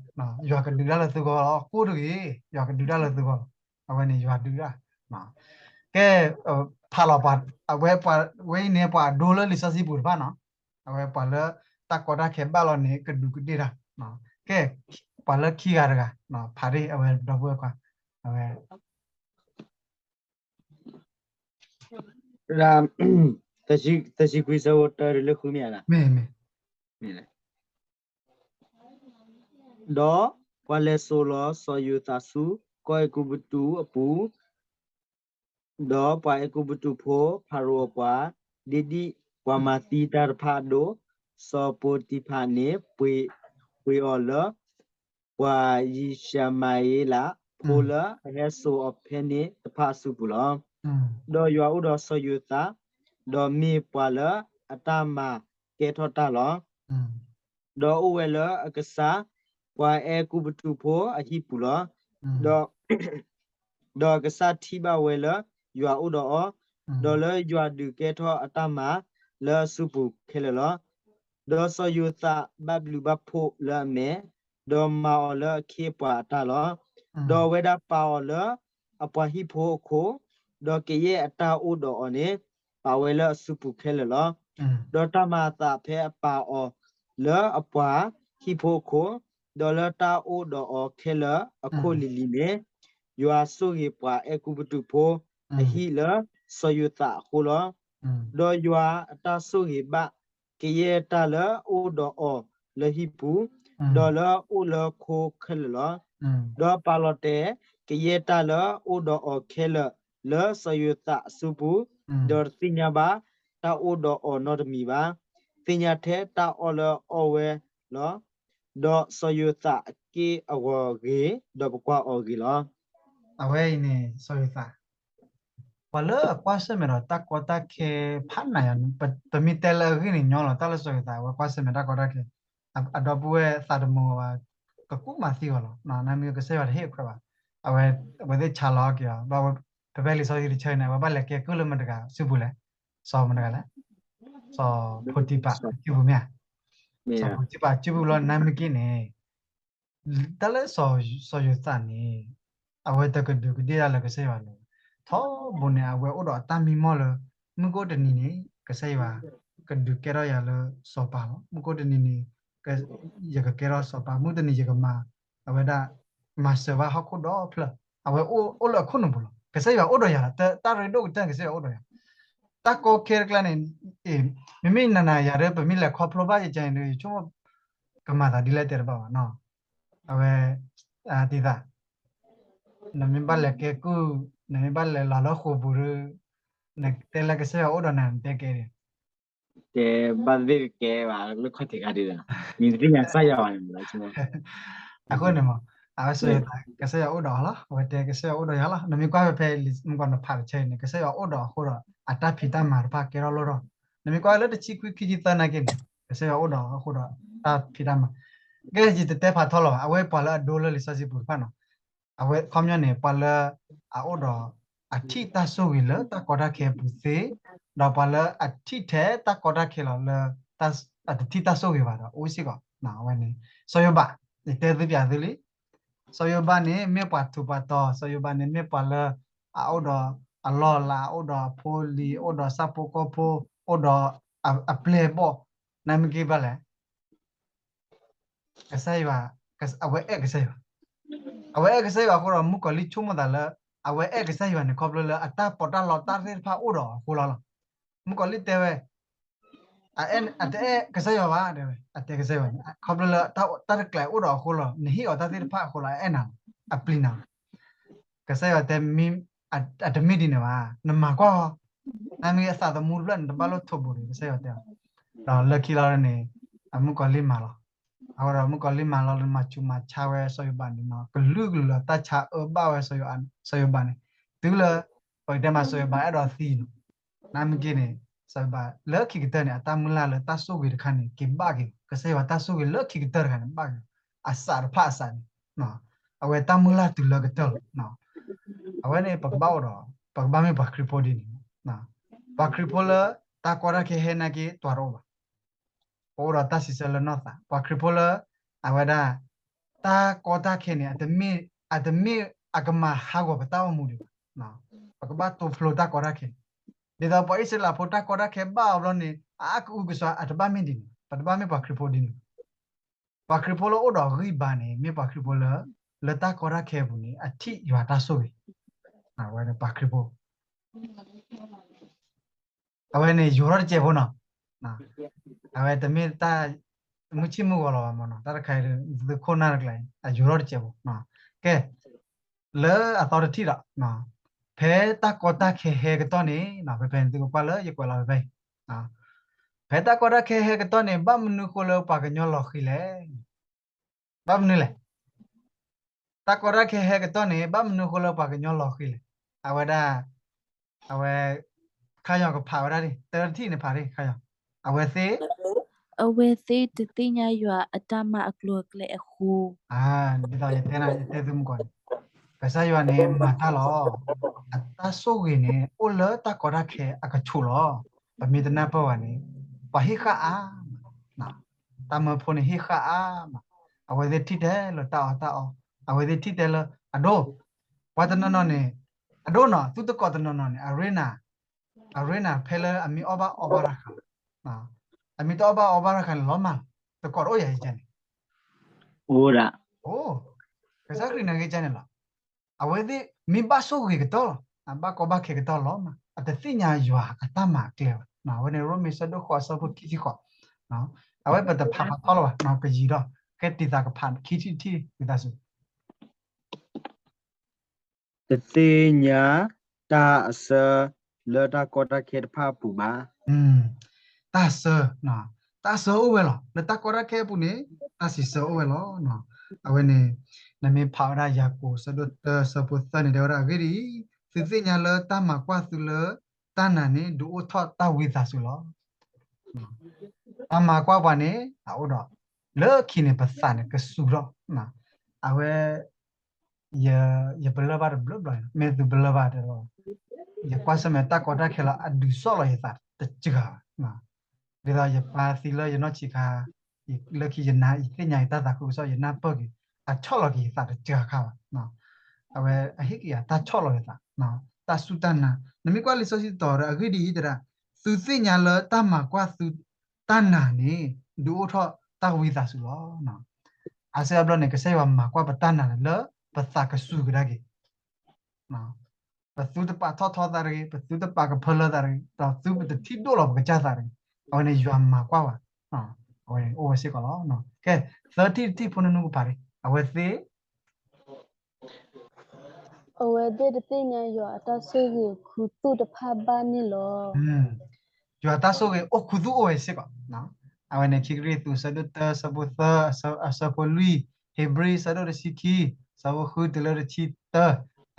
ယွၤကဒုးတၢ်လၢသုဂီၢ်လီၤ, ကိၢ်တဂ့ၤ, ယွၤကဒုးတၢ်လၢသုဂီၢ်လီၤ. အဝဲန့ၣ်ယွၤဒုးတၢ်, ကဲ, ဖးလီၤပှၤ, အဝဲပှၤ, ဝဲအံၤန့ၣ် ပှၤအဒိလၢလံာ်စီဆှံပူၤတဖၣ်နီၤ, အဝဲပှၤလၢတၢ်ကီတၢ်ခဲဘၣ်လီၤန့ၣ် ကဒူးကဒ့ၣ်တၢ်, ကဲ, ပှၤလၢခံဂၤတဂၤ, ဖးဒ်အဝဲဒီပုၢ်ဝဲၢ်ခွါ, အဝဲ သၢဆံခွံ ဆၢဖိတၢတုၤလၢဃုမ့ၢ်ဧါ, မ့ၢ်, ဒီးပှၤလဲၤစိာ်လီၤစီၤယိၤသးဆူ ကီၢ်အဲၤကူပတူးအပူၤ, ဒီးပှၤအဲၤကူပတူးဖိ ဖၤရိၤအပှၤ, ဒ့ဒံၣ်ပှၤမၤသံတၢ်တဖၣ်အဒိၣ်, စီၤပီၤတံၤဖၢ်န့ၣ် ပှ့ၤအီၤလၢ ပှၤယံၡမၤဧ့လးဖိလၢအဟဲစိာ်အီၤဖဲန့ၣ်တဖၣ်အစုပူၤလီၤ. ဒီးယွၤအိၣ်ဒီးစီၤယိၤသး, ဒီးမ့ၢ်ပှၤလၢအတၢ်မၤကဲထီၣ်တၢ်လီၤ. ဒီးအိၣ်ဝဲလၢအကစၢ် ပှၤအဲၤကူပတူးဖိအဟံၣ်ပူၤလီၤ. ဒီး ဒီးအကစၢ်ထံၣ်ဘၣ်ဝဲလၢယွၤအိၣ်ဒီးအီၤ, ဒီးလၢယွၤဒုးကဲထီၣ်အတၢ်မၤလၢအစုပူၤခဲလၢာ်လီၤ. ဒီးစီၤယိၤသးဘၣ်ဘျုးဘၣ်ဖှိၣ်လၢအမဲာ်, ဒီးမၤအီၤလၢအခ့အပှၤအတၢ်လီၤ. ဒီးအဝဲဒၣ်ပာ်အီၤလၢအပှၤဟံၣ်ဖိအခိၣ်, ဒီးကယဲၢ်အတၢ်အိၣ်ဒီးအီၤန့ၣ် ပာ်ဝဲလၢအစုပူၤခဲလၢာ်လီၤ. ဒီးတၢ်မၤအသးဖဲအပာ်အီၤလၢအပှၤဟံၣ်ဖိအခိၣ်, ဒီးလၢတၢ်အိၣ်ဒီးအီၤခဲလၢာ်အခိၣ်လံၤလံၤန့ၣ်, ယွၤဆိၣ်ဂ့ၤပှၤအဲၤကူပတူးဖိအဟံၣ်လၢစီၤယိၤသးအဃိလီၤ. ဒီးယွၤအတၢ်ဆိၣ်ဂ့ၤဘၣ် ကယဲၢ်တၢ်လၢအအိၣ်ဒီးအီၤလၢဟံၣ်ပူၤ, ဒီးလၢအအိၣ်လၢခိခဲလၢာ်လီၤ. ဒီးပာ်လီၤတဲာ်ကယဲၢ်တၢ်လၢအအိၣ်ဒီးအီၤခဲလၢာ်လၢစီၤယိၤသးအစုပူၤ, ဒီးတသ့ၣ်ညါဘၣ်တၢ်အိၣ်ဒီးအီၤနီတမံၤဘၣ်, သ့ၣ်ညါထဲတၢ်အီၣ်လၢအအီၣ်ဝဲလီၤ. ဒီးစီၤယိၤသးအက့ၢ်အဂီၤဂ့ၤ, ဒီးပကွၢ်အီၤဂ့ၤလီၤ. အဝဲအံၤန့ၣ် စီၤယိၤသး ပှၤလၢအကွၢ်ဆၢၣ်မဲာ်ဒီးတၢ်ကီတၢ်ခဲဖးနးယၤ, ပမ့ၢ်တဲလၢအဂ့ၢ်န့ၣ်ညီလီၤ, တၢ်လၢစီၤယိၤသး အဝဲကွၢ်ဆၢၣ်မဲာ်တၢ်ကီတၢ်ခဲ, အဒီပုၢ်ဝဲၢ်သးတမုာ်ဘၣ်, ကကူးမၤသံအီၤလီၤ, နမ့ၢ်ကစၢ်ယွၤတဟ့ၣ်အခွဲးဘၣ်, အဝဲ, အဝဲသ့ၣ်ဆါလီၤက့ၤအီၤ, ဖဲဖဲလံာ်စီဆှံတဆၢန့ၣ် အဝဲဘၣ်လဲၤကဲကုၢ်လၢမတၤတဂၤ စုပူၤလဲၣ်, စီၤမတၤတဂၤလဲၣ်, စီၤဖိတံပၤအစုပူၤမ့ၢ်ဧါ, စီၤဖိတံပၤအစုပူၤလီၤ နမ့ၢ်က့ၤန့ၣ် တၢ်လၢစီၤယိၤသးန့ၣ် အဝဲတကဒုးကဒ့ၣ်တၢ်လၢကစၢ်ယွၤလၢၤ, ထီဘိန့ၣ် အဝဲအိၣ်ဒီးအတၢ်မံမီၢ်လၢ မုၢ်ကအိၣ်တနံၤန့ၣ် ကစၢ်ယွၤကဒုးကဲထီၣ်ယၤလၢစီၤပၤလီၤ, မုၢ်ကအိၣ်တနံၤန့ၣ် ယကကဲထီၣ်စီၤပၤ, မုၢ်တနံၤယကမၤ အဝဲဒၣ် မၤစၢၤဘၣ်ဟီၣ်ခိၣ်ဒီဖျၢၣ်, အဝဲအိၣ်လၢအခိၣ်နူာ်ပူၤလီၤ, ကစၢ်ယွၤအိၣ်ဒီးယၤလီၤ, တၢ်ရ့ဒိၣ်ကတၢၢ်န့ၣ် ကစၢ်ယွၤအိၣ်ဒီးယၤ, တၢ်ကီခဲတကျါန့ၣ်, မ့မ့ၢ်နၤနၤယၤဒီး ပမ့ၢ်လဲၤခီဖျိဘၣ်ယကန့ၣ်ဒီး ယဆိကမိၣ် ကမၤသးဒ်လဲၣ်တဲတဘၣ်ဘၣ်နီၤ, အဝဲ, ဒ်သိး နမ့ၢ်ဘၣ်လဲၤကဲကုၢ်, နမ့ၢ်ဘၣ်လဲၤလီၤလၢဃိာ်ပူၤဒီး, နတဲလၢကစၢ်ယွၤအိၣ်ဒီးနၤ နတဲကဲဒံး. တဲဘၣ်သ့ၣ်တကဲဘၣ် လၢခီၣ်ထံးခါဒ်ဒီး, မ့ၢ်တသ့ၣ်ညါကစၢ်ယွၤဘၣ်န့ၣ်လီၤ. အဃိန့ၣ်မး, အဝဲဆိယသး ကစၢ်ယွၤအိၣ်ဒီးအီၤလီၤ, အဝဲတဲကစၢ်ယွၤအိၣ်ဒီးယၤလီၤ. နမ့ၢ်ကွၢ်ဖဲဖဲလံာ်မုၢ်ကီၤ နဖးတဆၢအံၤန့ၣ် ကစၢ်ယွၤအိၣ်ဒီးအဃိဒီး အတၢ်ဖံးတၢ်မၤတဖၣ်ကဲထီၣ်လိၣ်ထီၣ်. နမ့ၢ်ကွၢ်လၢတဆံခွံ ခံဆံသၢနာ်က့န့ၣ် ကစၢ်ယွၤအိၣ်ဒီးအဃိဒီး တၢ်ဖံးတၢ်မၤ, ကဲယတတဲဖးထီလီၤဘၣ်, အဝဲပှၤလၢအဒိလၢလံာ်စီဆှံပူၤတဖၣ်နီၤ. အဝဲခီပညီန့ၣ် ပှၤလၢအအိၣ်ဒီး အထံၣ်တၢ်ဆိၣ်ဂ့ၤလၢတၢ်ကီတၢ်ခဲအပူၤသ့, ဒီးပှၤလၢအထံၣ်ထဲတၢ်ကီတၢ်ခဲလီၤလၢ အတထံၣ်တၢ်ဆိၣ်ဂ့ၤဘၣ်ဒီး အိၣ်စ့ၢ်ကီး. အဝဲန့ၣ် စီၤယိၤဘး, ယတဲသုပျးသုလံ. စီၤယိၤဘးန့ၣ် မ့ၢ်ပှၤထူးပှၤတီၤ, စီၤယိၤဘးန့ၣ် မ့ၢ်ပှၤလၢ အအိၣ်ဒီးအလီၢ်အလၤ, အအိၣ်ဒီးအဖိအလံၤ, အိၣ်ဒီးဆၣ်ဖိကီၢ်ဖိ, အိၣ်ဒီးအပျဲၢ်အဘီၣ်, နမ့ၢ်က့ၤဘၣ်လဲၣ် ကစၢ်ယွၤ, အဝဲအဲၣ်ကစၢ်ယွၤ, အဝဲအဲၣ်ကစၢ်ယွၤအဃိဒီး မုၣ်ကီၤလံၢ်ဆိကမိၣ်သးလၢ အဝဲအဲၣ်ကစၢ်ယွၤန့ၣ် ခီဖျိလၢအတၢ်ပီးတၢ်လီတၢ်သ့ၣ်တဖၣ်အိၣ်ဒီးအဃိလီၤလီၤ. မုၣ်ကီၤလံၢ်တဲဝဲ, အတအဲၣ်ကစၢ်ယွၤဘၣ်, အတဲကစၢ်ယွၤန့ၣ် ခီဖျိလၢတၢ်တကျဲၤအိၣ်ဒီးအဃိလီၤ, နဟ့ၣ်အီၤတၢ်သ့ၣ်တဖၣ်အဃိလီၤ, အအဲၣ်နၤလီၤ, အပျံၤနၤလီၤ. ကစၢ်ယွၤတဲ အတမ့ၢ်ဒ်န့ၣ်ဘၣ်, နမၤကွၢ်အီၤ, နမ့ၢ်အသးသမူတဖျၢၣ်န့ၣ် တဘၣ်လိၣ်ထိးဘူးဒီး ကစၢ်ယွၤတဲအီၤ. ဒီးလၢခံလီၤန့ၣ် အမုၣ်ကီၤလံၢ်မၤလီၤ. အဃိဒီးမုၣ်ကီၤလံၢ်မၤလီၤလၢမၤဆူးမၤဆါဝဲစီၤယိၤဘးန့ၣ်နီၤ, ကလုာ်ကလုာ်အတၢ်ဆါအၢဘၣ်ဝဲစီၤယိၤဘးန့ၣ်, တုၤလၢ ပကတဲမးစီၤယိၤဘးအဲၣ်ဒိးသံနီၤ, နမ့ၢ်က့ၤန့ၣ် စီၤယိၤဘးလၢခံကတၢၢ်န့ၣ် အတၢ်မုၢ်လၢ်လၢတၢ်ဆိၣ်ဂ့ၤတခါန့ၣ် က့ၤဘၣ်က့ၤ, ကစၢ်ယွၤတၢ်ဆိၣ်ဂ့ၤလၢခံကတၢၢ်တခါန့ၣ် ဘၣ်က့ၤ, အစးတဖၣ်အစးန့ၣ် အဝဲတၢ်မုၢ်လၢ်တုၤလၢကတၢၢ်လီၤ. အဝဲန့ၣ် ပကဘၣ်အိၣ်ဒီး ပကဘၣ်မ့ၢ်ပှၤခရံာ်ဖိဒ်န့ၣ်, ပှၤခရံာ်ဖိလၢ တၢ်ကီတၢ်ခဲဟဲနာ်က့ တွၤတအိၣ်ဘၣ်. ပအိၣ်ဒီးတၢ်စံးဆၢလၢနီၢ်သး, ပှၤခရံာ်ဖိလၢ အဝဲဒၣ် တၢ်ကီတၢ်ခဲန့ၣ် အတမ့ၢ် အတမ့ၢ်အကမၤဟးဂီၤပတၢ်အိၣ်မူဒံးဘၣ်. ပကဘၣ်တိဖျိတၢ်ကီတၢ်ခဲ, ဒ်သိးပှၤအံၣ်စရ့လးဖိတၢ်ကီတၢ်ခဲဘၣ်အီၤဘျီန့ၣ် အအါကအုကစွါ အတဘၣ်မ့ၢ်ဒ်န့ၣ်, ပတဘၣ်မ့ၢ်ပှၤခရံာ်ဖိဒ်န့ၣ်. ပှၤခရံာ်ဖိလၢအိၣ်ဒီးဂံၢ်ဘါန့ၣ် မ့ၢ်ပှၤခရံာ်ဖိလၢ လၢတၢ်ကီတၢ်ခဲအပူၤန့ၣ် အထံၣ်ယွၤတၢ်ဆိၣ်ဂ့ၤ, အဝဲန့ၣ်ပှၤခရံာ်ဖိ အဝဲန့ၣ်ယိၤထီၣ်တစဲးဖိနီၤ, အဝဲတမ့ၢ်တၢ် မုၢ်ဆ့ၣ်မုၢ်ဂီၤလီၤဘၣ်မနီၤ, တၢ်တခါအံၤ သုခိၣ်နၢ်တကျါအံၤ အယိၤထီၣ်တစဲးဖိ, ကဲ လၢအသီတထံၣ်ဒီး ဖဲတၢ်ကီတၢ်ခဲဟဲကတီၢ်န့ၣ် ဖဲဖဲန့ၣ်သုကကွၢ်လၢယကွဲးလီၤဖဲဖဲအံၤ, ဖဲတၢ်ကီတၢ်ခဲဟဲကတီၢ်န့ၣ် ဘၣ်မနုၤဃိလၢပှၤကညီလီၤဃံၤလဲၣ်. ဘၣ်မနုၤလဲၣ်. တၢ်ကီတၢ်ခဲဟဲကတီၢ်န့ၣ် ဘၣ်မနုၤဃိလၢပှၤကညီလီၤဃံၤလဲၣ်. အဝဲဒၣ် အဝဲ ခါယီၤကဖးဝဲဒၣ်ဒ် တၢတထံၣ်န့ၣ်ဖးဒ် ခါယီၤ အဝဲသ့ၣ် အဝဲသ့ၣ်တသ့ၣ်ညါယွၤအတၢ်မၤအကျိၤအကျဲအဃိ, ဒ်သိးယတဲနၤ ယတဲသုမုၢ်ကီၢ်န့ၣ် ကစၢ်ယွၤန့ၣ်မၤတၢ်လီၤ. အတၢ်ဆိၣ်ဂ့ၤန့ၣ် အိၣ်လၢတၢ်ကီတၢ်ခဲအကဆူးလီၤ. ပမ့ၢ်တနၢ်ပၢၢ်ဘၣ်န့ၣ် ပှၤဟ့ၣ်ဃၣ်အါမး, တၢ်မၢဖိန့ၣ်ဟ့ၣ်ဃၣ်အါမး, အဝဲသ့ၣ်ထံၣ်တဲလၢတၢ်အီၣ်တၢ်အီ, အဝဲသ့ၣ်ထံၣ်တဲလၢအဒိ, ပှၤတနီၤနီၤန့ၣ် အဒိနီၤ သုတကိးတနီၤနီၤန့ၣ် အရ့နၤ အရ့နၤဖဲလၢအမ့ၢ်အီၣ်ဘၣ်အီဘၣ်တၢ်ခါ, အမ့ၢ်တအီၣ်ဘၣ်အီဘၣ်တၢ်ခါန့ၣ် လီၤမၢ်လီၤ, တကိးတအိၣ်ယၤယကဲန့ၣ်, အိၣ်ဒၣ်, အိၣ်, ကစၢ်ခရံာ်နာ်က့ကဲန့ၣ်လီၤ. အဝဲသ့ၣ်မ့ၢ်ဘၣ်ဆိၣ်ဂ့ၤကတၢၢ်လီၤ, အဘၣ်ကီဘၣ်ခဲကတၢၢ်လီၤမး, အတသ့ၣ်ညါယွၤအတၢ်မၤအကျဲဘၣ်. အဝဲန့ၣ်ရိမ့ၤဆၢဒိၣ်ဃိးအဆၢဖိခံဆံဃိး, အဝဲပတဖးဖးထီလီၤဘၣ်, ပယံာ်ဒီး ကဲတံၤသးကဖးခံထံၣ်တထံၣ် ဝံသးစူၤ တသ့ၣ်ညါတၢ်အဆၢ လၢတၢ်ကီတၢ်ခဲတဖၣ်အပူၤဘၣ်. တၢ်ဆၢ, တၢ်ဆၢအိၣ်ဝဲလီၤ. လၢတၢ်ကီတၢ်ခဲအပူၤန့ၣ် တၢ်စံးဆၢအိၣ်ဝဲလီၤ. အဝဲန့ၣ် နမ့ၢ်ဖးဝဲဒၣ်ယၤကိာ် ဆၢဒိၣ်တၢ ဆၢဖိသၢန့ၣ် တဲဝဲဒၣ်အဂ့ၢ်ဒ်အံၤ, သုသ့ၣ်ညါလၢတၢ်မၤကွၢ်သုလၢတၢ်နာ်န့ၣ် ဒုးအိၣ်ထီၣ်တၢ်ဝံသးစူၤလီၤ. တၢ်မၤကွၢ်ပှၤန့ၣ် အအိၣ်ဒီး လၢခံန့ၣ် ပသးန့ၣ်ကစူၤထီၣ်, အဝဲ ယပလၢၢ်ဘၣ်တဘျီဘျီ, မ့ၢ်သုပလၢၢ်ဘၣ်တဲလီၤ, ယကွၢ်ဆၢၣ်မဲာ်တၢ်ကီတၢ်ခဲလီၤ အဒုးဆီၣ်လီၤယသးတစှၤဘၣ်. ဒ်သိးယပၢ်သံလၢယနီၢ်ဆံးခါ, လၢခံယနၢ် ယသ့ၣ်ညါယတၢ်သးခုကစီၣ် ယနၢ်ပၢၢ်က့ၤ အဆီၣ်လီၤက့ၤယသးတစှၤခါဘၣ်. အဝဲအဟ့ၣ်က့ၤယၤတၢ်ဆီၣ်လီၤယသး, တၢ်စူၢ်တၢ်နာ်, နမ့ၢ်ကွၢ်လံာ်စီဆှံတီၤဒီး အဂ့ၢ်ဒ်အံၤတဲဒၣ်, သုသ့ၣ်ညါလၢတၢ်မၤကွၢ်သုတၢ်နာ်န့ၣ် ဒုးအိၣ်ထီၣ်တၢ်ဝံသးစူၤလီၤ. အဆၢအဘျီန့ၣ် ကစၢ်ယွၤမၤကွၢ်ပတၢ်နာ်န့ၣ်လၢပသးကစူၤကဒါက့ၤ, ပသုတပာ်ထီၣ်ထီသးတဂ့ၤ, ပသုတပာ်ကဖၢလၢသးတဂ့ၤ, ဒီးသုပတထံၣ်ဒိၣ်လီၤပကစၢ်သးတဂ့ၤ, အဝဲန့ၣ်ယွၤမၤကွၢ်ဘၣ်, အဝဲအိၣ်ဝဲစ့ၢ်ကီးလီၤ. ကဲ, သၢထံၣ်တထံၣ်ဖိနနူကဖးဒံး, အဝဲသ့ၣ် အဝဲသ့ၣ်တသ့ၣ်ညါယွၤအတၢ်ဆိၣ်ဂ့ၤခူသူၣ်တဖၣ်ဘၣ်န့ၣ်လီၤ. ယွၤတၢ်ဆိၣ်ဂ့ၤအိၣ်ခူသူၣ်အိၣ်ဝဲစ့ၢ်ကီး. အဝဲန့ၣ် ခံကရံၣ်သူး ဆၢဒိၣ်တၢ ဆၢဖိသၢ အဆၢဖိလွံၢ်, ဧ့ၤဘြံၤ ဆၢဒိၣ်တဆံခံ ဆၢဖိဃုတုၤလၢတဆံတၢ,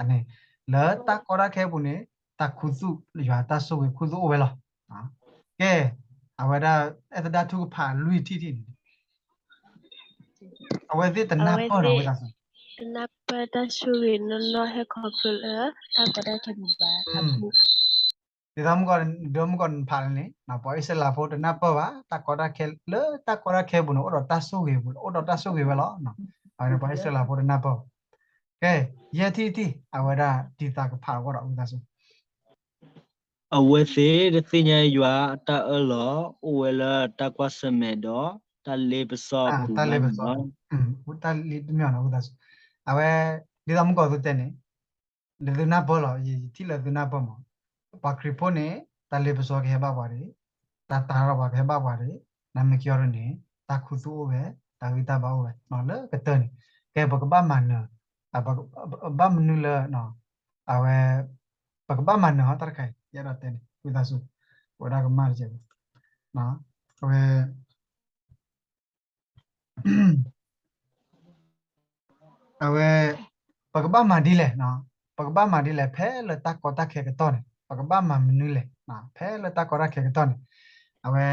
အန့ၣ် လၢတၢ်ကီတၢ်ခဲအပူၤန့ၣ် တၢ်ခူသူၣ် ယွၤတၢ်ဆိၣ်ဂ့ၤခူသူၣ်အိၣ်ဝဲလီၤ. ကဲ, အဝဲဒၣ် အဲၣ်သဒၣ်ထုကဖၣ်လွံၢ်ထံၣ်ထံၣ်န့ၣ် အဝဲသ့ၣ်တနၢ်ပၢၢ်နီၤ ဝံသးစူၤ, တနၢ်ပၢၢ်တၢ်ဆိၣ်ဂ့ၤနီၢ်နီၢ်ဟဲခီဖျိလၢတၢ်ကီတၢ်ခဲပူၤဘၣ်. ဒ်သိးမုၢ်ကီၢ် ဒ်မုၢ်ကီၢ်နဖးလၢန့ၣ် ပှၤအံၣ်စရ့လးဖိတနၢ်ပၢၢ်ဘၣ် တၢ်ကီတၢ်ခဲ လၢတၢ်ကီတၢ်ခဲပူၤန့ၣ် အိၣ်ဒီးတၢ်ဆိၣ်ဂ့ၤပူၤ အိၣ်ဒီးတၢ်ဆိၣ်ဂ့ၤဝဲလီၤ. အဝဲန့ၣ် ပှၤအံၣ်စရ့လးဖိတနၢ်ပၢၢ်ဘၣ်. ကဲ, ယဲၢ်ထံၣ်တထံၣ် အဝဲဒၣ်ဒ်သးကဖးအဂီၢ်ဒီး ဝံသးစူၤ အဝဲသ့ၣ်တသ့ၣ်ညါယွၤအတၢ်အၢၣ်လီၤ အိၣ်ဝဲလၢတၢ်ကွၢ်ဆၢၣ်မဲာ်ဒီး တၢ်လ့ပစီအပူၤဘၣ်န့ၣ်လီၤ. တၢ်လ့ပစီ, တမ့ၢ်နီၤ ဝံသးစူၤ, အဝဲ ဒ်သိးမုၢ်ကီၢ်သုတဲန့ၣ် ဒ်သုနၢ်ပၢၢ်လီၤ, ယထံၣ်လၢသုနၢ်ပၢၢ်မး, ပှၤခရံာ်ဖိန့ၣ် တၢ်လ့ပစီကဟဲဘၣ်ပှၤဒၣ်, တၢ်တၤထီၣ်ပှၤကဟဲဘၣ်ပှၤဒၣ်, နမ့ၢ်ကီၢ်ဒၣ်န့ၣ် တၢ်ခူသူၣ်အိၣ်ဝဲ, တၢ်ဂံၢ်တၢ်ဘါအိၣ်ဝဲ, လၢကတၢၢ်န့ၣ် ကဲပကဘၣ်မၤနၢၤ, ဘၣ်မနုၤလၢ အဝဲ ပကဘၣ်မၤနၢၤဟီတၢ်တခါအံၤ ယအဲၣ်ဒိးတဲန့ၣ် ဝံသးစူၤ, ပဝဲဒၣ်ကမၣ်တကဲး, အဝဲ အဝဲ ပကဘၣ်မၤဒ်လဲၣ်, ပကဘၣ်မၤဒ်လဲၣ် ဖဲလၢတၢ်ကီတၢ်ခဲကတီၢ်န့ၣ် ပကဘၣ်မၤမနုၤလဲၣ်, ဖဲလၢတၢ်ကီတၢ်ခဲကတီၢ်န့ၣ်, အဝဲ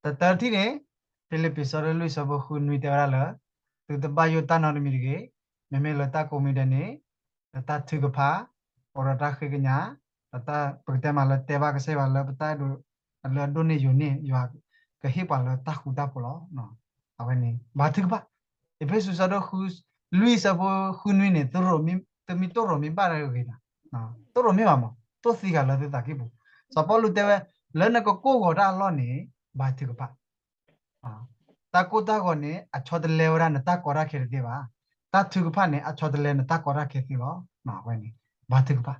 တတၢထံၣ်န့ၣ် ဖံလံးပံး ဆၢဒိၣ်လွံၢ် ဆၢဖိဃုနွံ တဲဝဲဒၣ်လၢ သုတဘၣ်ယိၣ်တၢ်နီတမံၤတဂ့ၤ, မ့မ့ၢ်လၢတၢ်ကိးမံၤဒဲးန့ၣ် လၢတၢ်ထုကဖၣ်, အိၣ်ဒီးတၢ်ဃ့ကညး, ဒီးပကတဲမးလၢတဲဘၣ်ကစၢ်ယွၤလၢပတၢ်ဒိး လၢအဒိၣ်န့ၢ်ယိာ်န့ၢ် ယွၤကဟ့ၣ်ပှၤလၢတၢ်ဃူတၢ်ဖိးလီၤ. အဝဲန့ၣ် ဘါထုကဖၣ်, အ့းဖ့းစူး ဆၢဒိၣ်လွံၢ် ဆၢဖိဃုနွံန့ၣ် သုမ့ၢ်တိၢ်ရိးမ့ၢ်ဘၣ်တဂ့ၤဒီး, တိၢ်ရိးမ့ၢ်ဘၣ်မး တိၢ်သံဂၤလၢသုသးကံၢ်ပူၤ, စီၤပီလူးတဲဝဲ လၢနကကိၢ်ဂီၤတၢ်အလီၢ်န့ၣ် ဘါထုကဖၣ် တၢ်ကိၢ်တၢ်ဂီၤန့ၣ် အဆီတလဲဝဲဒၣ်နတၢ်ကီတၢ်ခဲတသ့ဘၣ်. တၢ်ထုကဖၣ်န့ၣ် အဆီတလဲနတၢ်ကီတၢ်ခဲသ့လီၤ. အဝဲန့ၣ် ဘါထုကဖၣ်,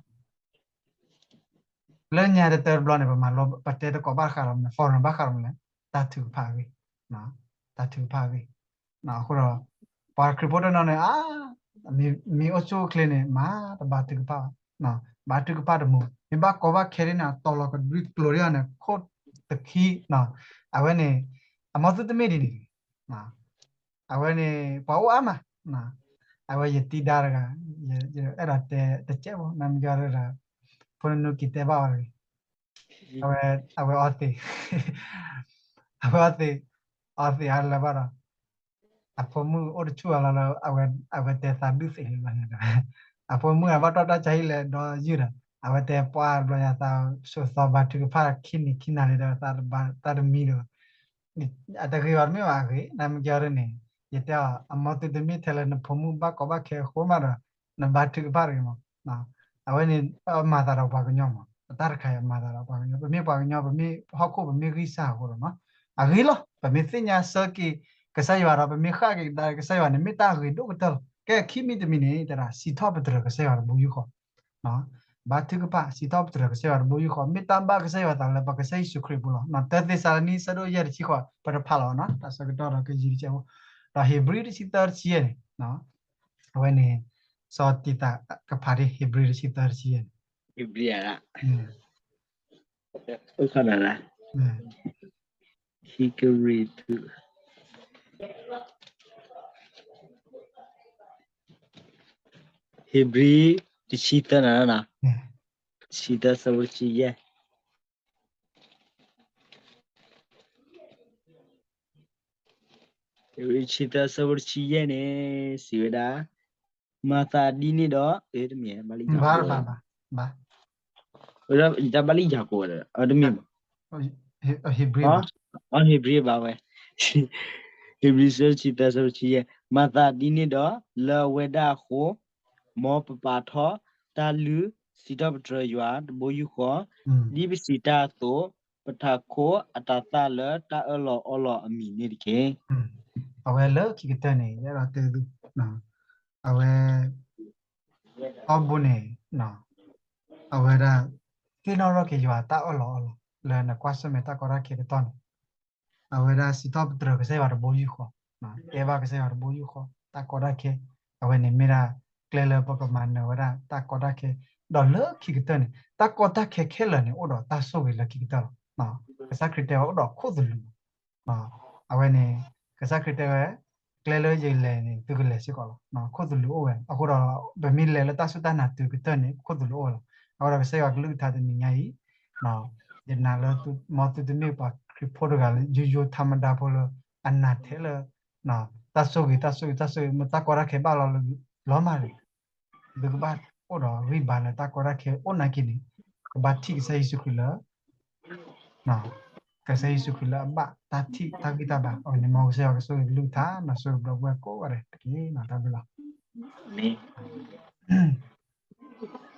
လၢညါတတၢတဘျီန့ၣ် ပမၤလိ ပတဲတကိးဘၣ်ဃးလီၤမလဲၣ်, forum ဘၣ်ဃးလီၤမလဲၣ်, တၢ်ထုကဖၣ်အဂ့ၢ်, တၢ်ထုကဖၣ်အဂ့ၢ်, အဃိဒီး ပှၤခရံာ်ဖိတနီၤန့ၣ် အါ မ့ၢ်အိၣ်ဆူၣ်အိၣ်ချ့န့ၣ် မၤတဘါထုကဖၣ်ဘၣ်, ဘါထုကဖၣ်တမူ, မ့ၢ်ဘၣ်ကီဘၣ်ခဲဒ်န့ၣ် တီၤလီၤကဒွံကျိၤဒ်အီၤန့ၣ် ခိၣ်တခံ, အဝဲန့ၣ် အမီၢ်သုတမ့ၢ်ဒ်န့ၣ်, အဝဲန့ၣ် ပှၤအိၣ်အါမး, အဝဲယတံၤဒါတဂၤ, ယအဲၣ်ဒိးတဲတကဲးဖိ နမ့ၢ်ကီၢ်ဒီး ဖိနနူက့ၤတဲဘၣ်အီၤတဂ့ၤ, အဝဲအီသံး, အဝဲအီသံး, အီသံးအါလၢၤဘၣ်ဒီး အဖိမုၣ်အိၣ်တဆူၣ်အလီၢ်လၢ အဝဲတဲသးဒူၣ်သ့လၢၤဘၣ်န့ၣ်ဒီး အဖိမုၣ်အဘၣ်တီၢ်တၢ်ဆါဟံၣ်လဲၤဒီးယုၢ်ဒီး အဝဲတဲပှၢ်တဘျီညါသးဆိးသီဘါထုကဖၣ်ခံနံၤခံနၤလံဒီး သးတမံဒီး အတဂ့ၤဘၣ်တမ့ၢ်ဘၣ်အဂ့ၢ် နမ့ၢ်ကီၢ်ဒ်န့ၣ် ယတဲအီၤ အမီၢ်သုတမ့ၢ်ထဲလၢနဖိမုၣ်ဘၣ်ကီဘၣ်ခဲအဃိမးဒီး နဘါထုကဖၣ်တဂ့ၤမး, အဝဲန့ၣ် မၤသးဒီးပှၤကညီမး တၢ်တခါအံၤမၤသးဒီးပှၤကညီ ပမ့ၢ်ပှၤကညီ ပမ့ၢ်ဟီၣ်ခိၣ် ပမ့ၢ်ဂံၢ်စၢ်အဃိဒီးမး အဂ့ၤလီၤ ပမ့ၢ်သ့ၣ်ညါဆၢက့ၤကစၢ်ယွၤဒီး ပမ့ၢ်ဃၣ်က့ၤကဒါကစၢ်ယွၤန့ၣ် မ့ၢ်တၢ်အဂ့ၤဒိၣ်ကတၢၢ်လီၤ. ကဲခံမံၤတမံၤန့ၣ် တဲဒၣ် စံးထီၣ်ပတြၢၤကစၢ်ယွၤတဘိယူၢ်ဃီ ဘါထုကဖၣ် စံးထီၣ်ပတြၢၤကစၢ်ယွၤတဘိယူၢ်ဃီ မ့ၢ်တၢ်ဘၣ်ကစၢ်ယွၤသးလၢပကစၢ်ယ့ၣ်ၡူးခရံာ်အပူၤလီၤ. တၢသ့းစၤလနံ ဆၢဒိၣ်ယဲၢ်တဆံဃိး ပတဖးလီၤနီၤ တၢ်ဆၢကတီၢ်ဒီးကယံာ်တကဲးဖိ ဒီးဧ့ၤဘြံၤတဆံသၢတဆံယဲၢ်န့ၣ် အဝဲန့ၣ် စီၤတံၤသးကဖးဒ်ဧ့ၤဘြံၤတဆံသၢတဆံယဲၢ်န့ၣ် ဧ့ၤဘြံၤ ခံကရံၣ်သူး ဧ့ၤဘြံၤ တဆံသၢနၤနီၤ တဆံသၢ ဆၢဖိတဆံယဲၢ် ဧ့ၤဘြံၤ တဆံသၢ ဆၢဖိတဆံယဲၢ်န့ၣ် စံးဝဲဒၣ် မၤသးဒ်န့ၣ်ဒီး တမ့ၢ် ဘၣ်လံ ယတၢ်ဘၣ်လံယၤကိာ်ဝဲဒီး တမ့ၢ်ဘၣ် ဧ့ၤဘြံၤ ဧ့ၤဘြံၤဘၣ်ဝဲ ဧ့ၤဘြံၤ ဆၢဒိၣ်တဆံသၢ ဆၢဖိတဆံယဲၢ် မၤသးဒ်န့ၣ်ဒီး လၢအဝဲဒၣ်အဃိ မ်ပပာ်ထီၣ်တၢ်လုၢ် စံးထီၣ်ပတြၢၤယွၤတဘိယူၢ်ဃီ ဒ်ပစံးတၢ်အသိး ပထးခိၣ်အတၤသၣ်လၢတၢ်အၢၣ်လီၤအီလီၤအမံၤန့ၣ်တက့ၢ်. အဝဲလၢခံကတၢၢ်န့ၣ် ယအဲၣ်ဒိးတဲသု အဝဲ အီၣ်ဘိန့ၣ် အဝဲဒၣ် သ့ၣ်နီၣ်ထီၣ်က့ၤယွၤတၢ်အၢၣ်လီၤအီလီၤ လၢနကွၢ်ဆၢၣ်မဲာ်တၢ်ကီတၢ်ခဲကတီၢ်န့ၣ် အဝဲဒၣ်စံးထီၣ်ပတြၢၤကစၢ်ယွၤတဘိယူၢ်ဃီ တဲဘၣ်ကစၢ်ယွၤတဘိယူၢ်ဃီ တၢ်ကီတၢ်ခဲ အဝဲန့ၣ်မ့ၢ်ဒၣ် ကျဲလၢပကမၤနၢၤဝဲဒၣ်တၢ်ကီတၢ်ခဲ, ဒီးလၢခံကတၢၢ်န့ၣ် တၢ်ကီတၢ်ခဲခဲလၢာ်န့ၣ် အိၣ်ဒီးတၢ်ဆိၣ်ဂ့ၤလၢခံကတၢၢ်လီၤ. ကစၢ်ခရံာ်တဲဝဲအိၣ်ဒီးခိၣ်သလုး အဝဲန့ၣ် ကစၢ်ခရံာ်တဲဝဲ ကျဲလၢယလဲၤန့ၣ် သုကလဲၤစ့ၢ်ကီးလီၤ. ခိၣ်သလုးအိၣ်ဝဲ, အဃိဒီး ပမ့ၢ်လဲၤလၢတၢ်စူၢ်တၢ်နာ်တုၤကတၢၢ်န့ၣ် ခိၣ်သလုးအိၣ်ဝဲလီၤ. အဃိဒီးကစၢ်ယွၤကလုၢ်ကထါတနံၤညါအံၤ ယနာ်လၢ မ်သုတမ့ၢ်ပှၤခရံာ်ဖိတဂၤလၢ ယိယိထါမဒါဖိလၢ အနာ်ထဲလၢ တၢ်ဆိၣ်ဂ့ၤ တၢ်ဆိၣ်ဂ့ၤ တၢ်ဆိၣ်ဂ့ၤ မ့ၢ်တၢ်ကီတၢ်ခဲဘၣ်လီၤလၢလီၤမၢ်န့ၣ် သုကဘၣ်အိၣ်ဒီးဂံၢ်ဘါလၢတၢ်ကီတၢ်ခဲအိၣ်နာ်က့န့ၣ် ကဘၣ်ထံၣ်ကစၢ်ယ့ၣ်ၡူးခရံာ်လၢ ကစၢ်ယ့ၣ်ၡူးခရံာ်လၢအဘၣ်တၢ်ထံၣ်တၢ်ဂံၢ်တၢ်ဘါ. အဝဲန့ၣ် မ်ကစၢ်ယွၤကဆိၣ်ဂ့ၤကလုၢ်ကထါ ဒီးဆိၣ်ဂ့ၤဘျုးပှဲၤကိးဂၤဒဲးတက့ၢ်. တၢ်ဘျုးလီၤ.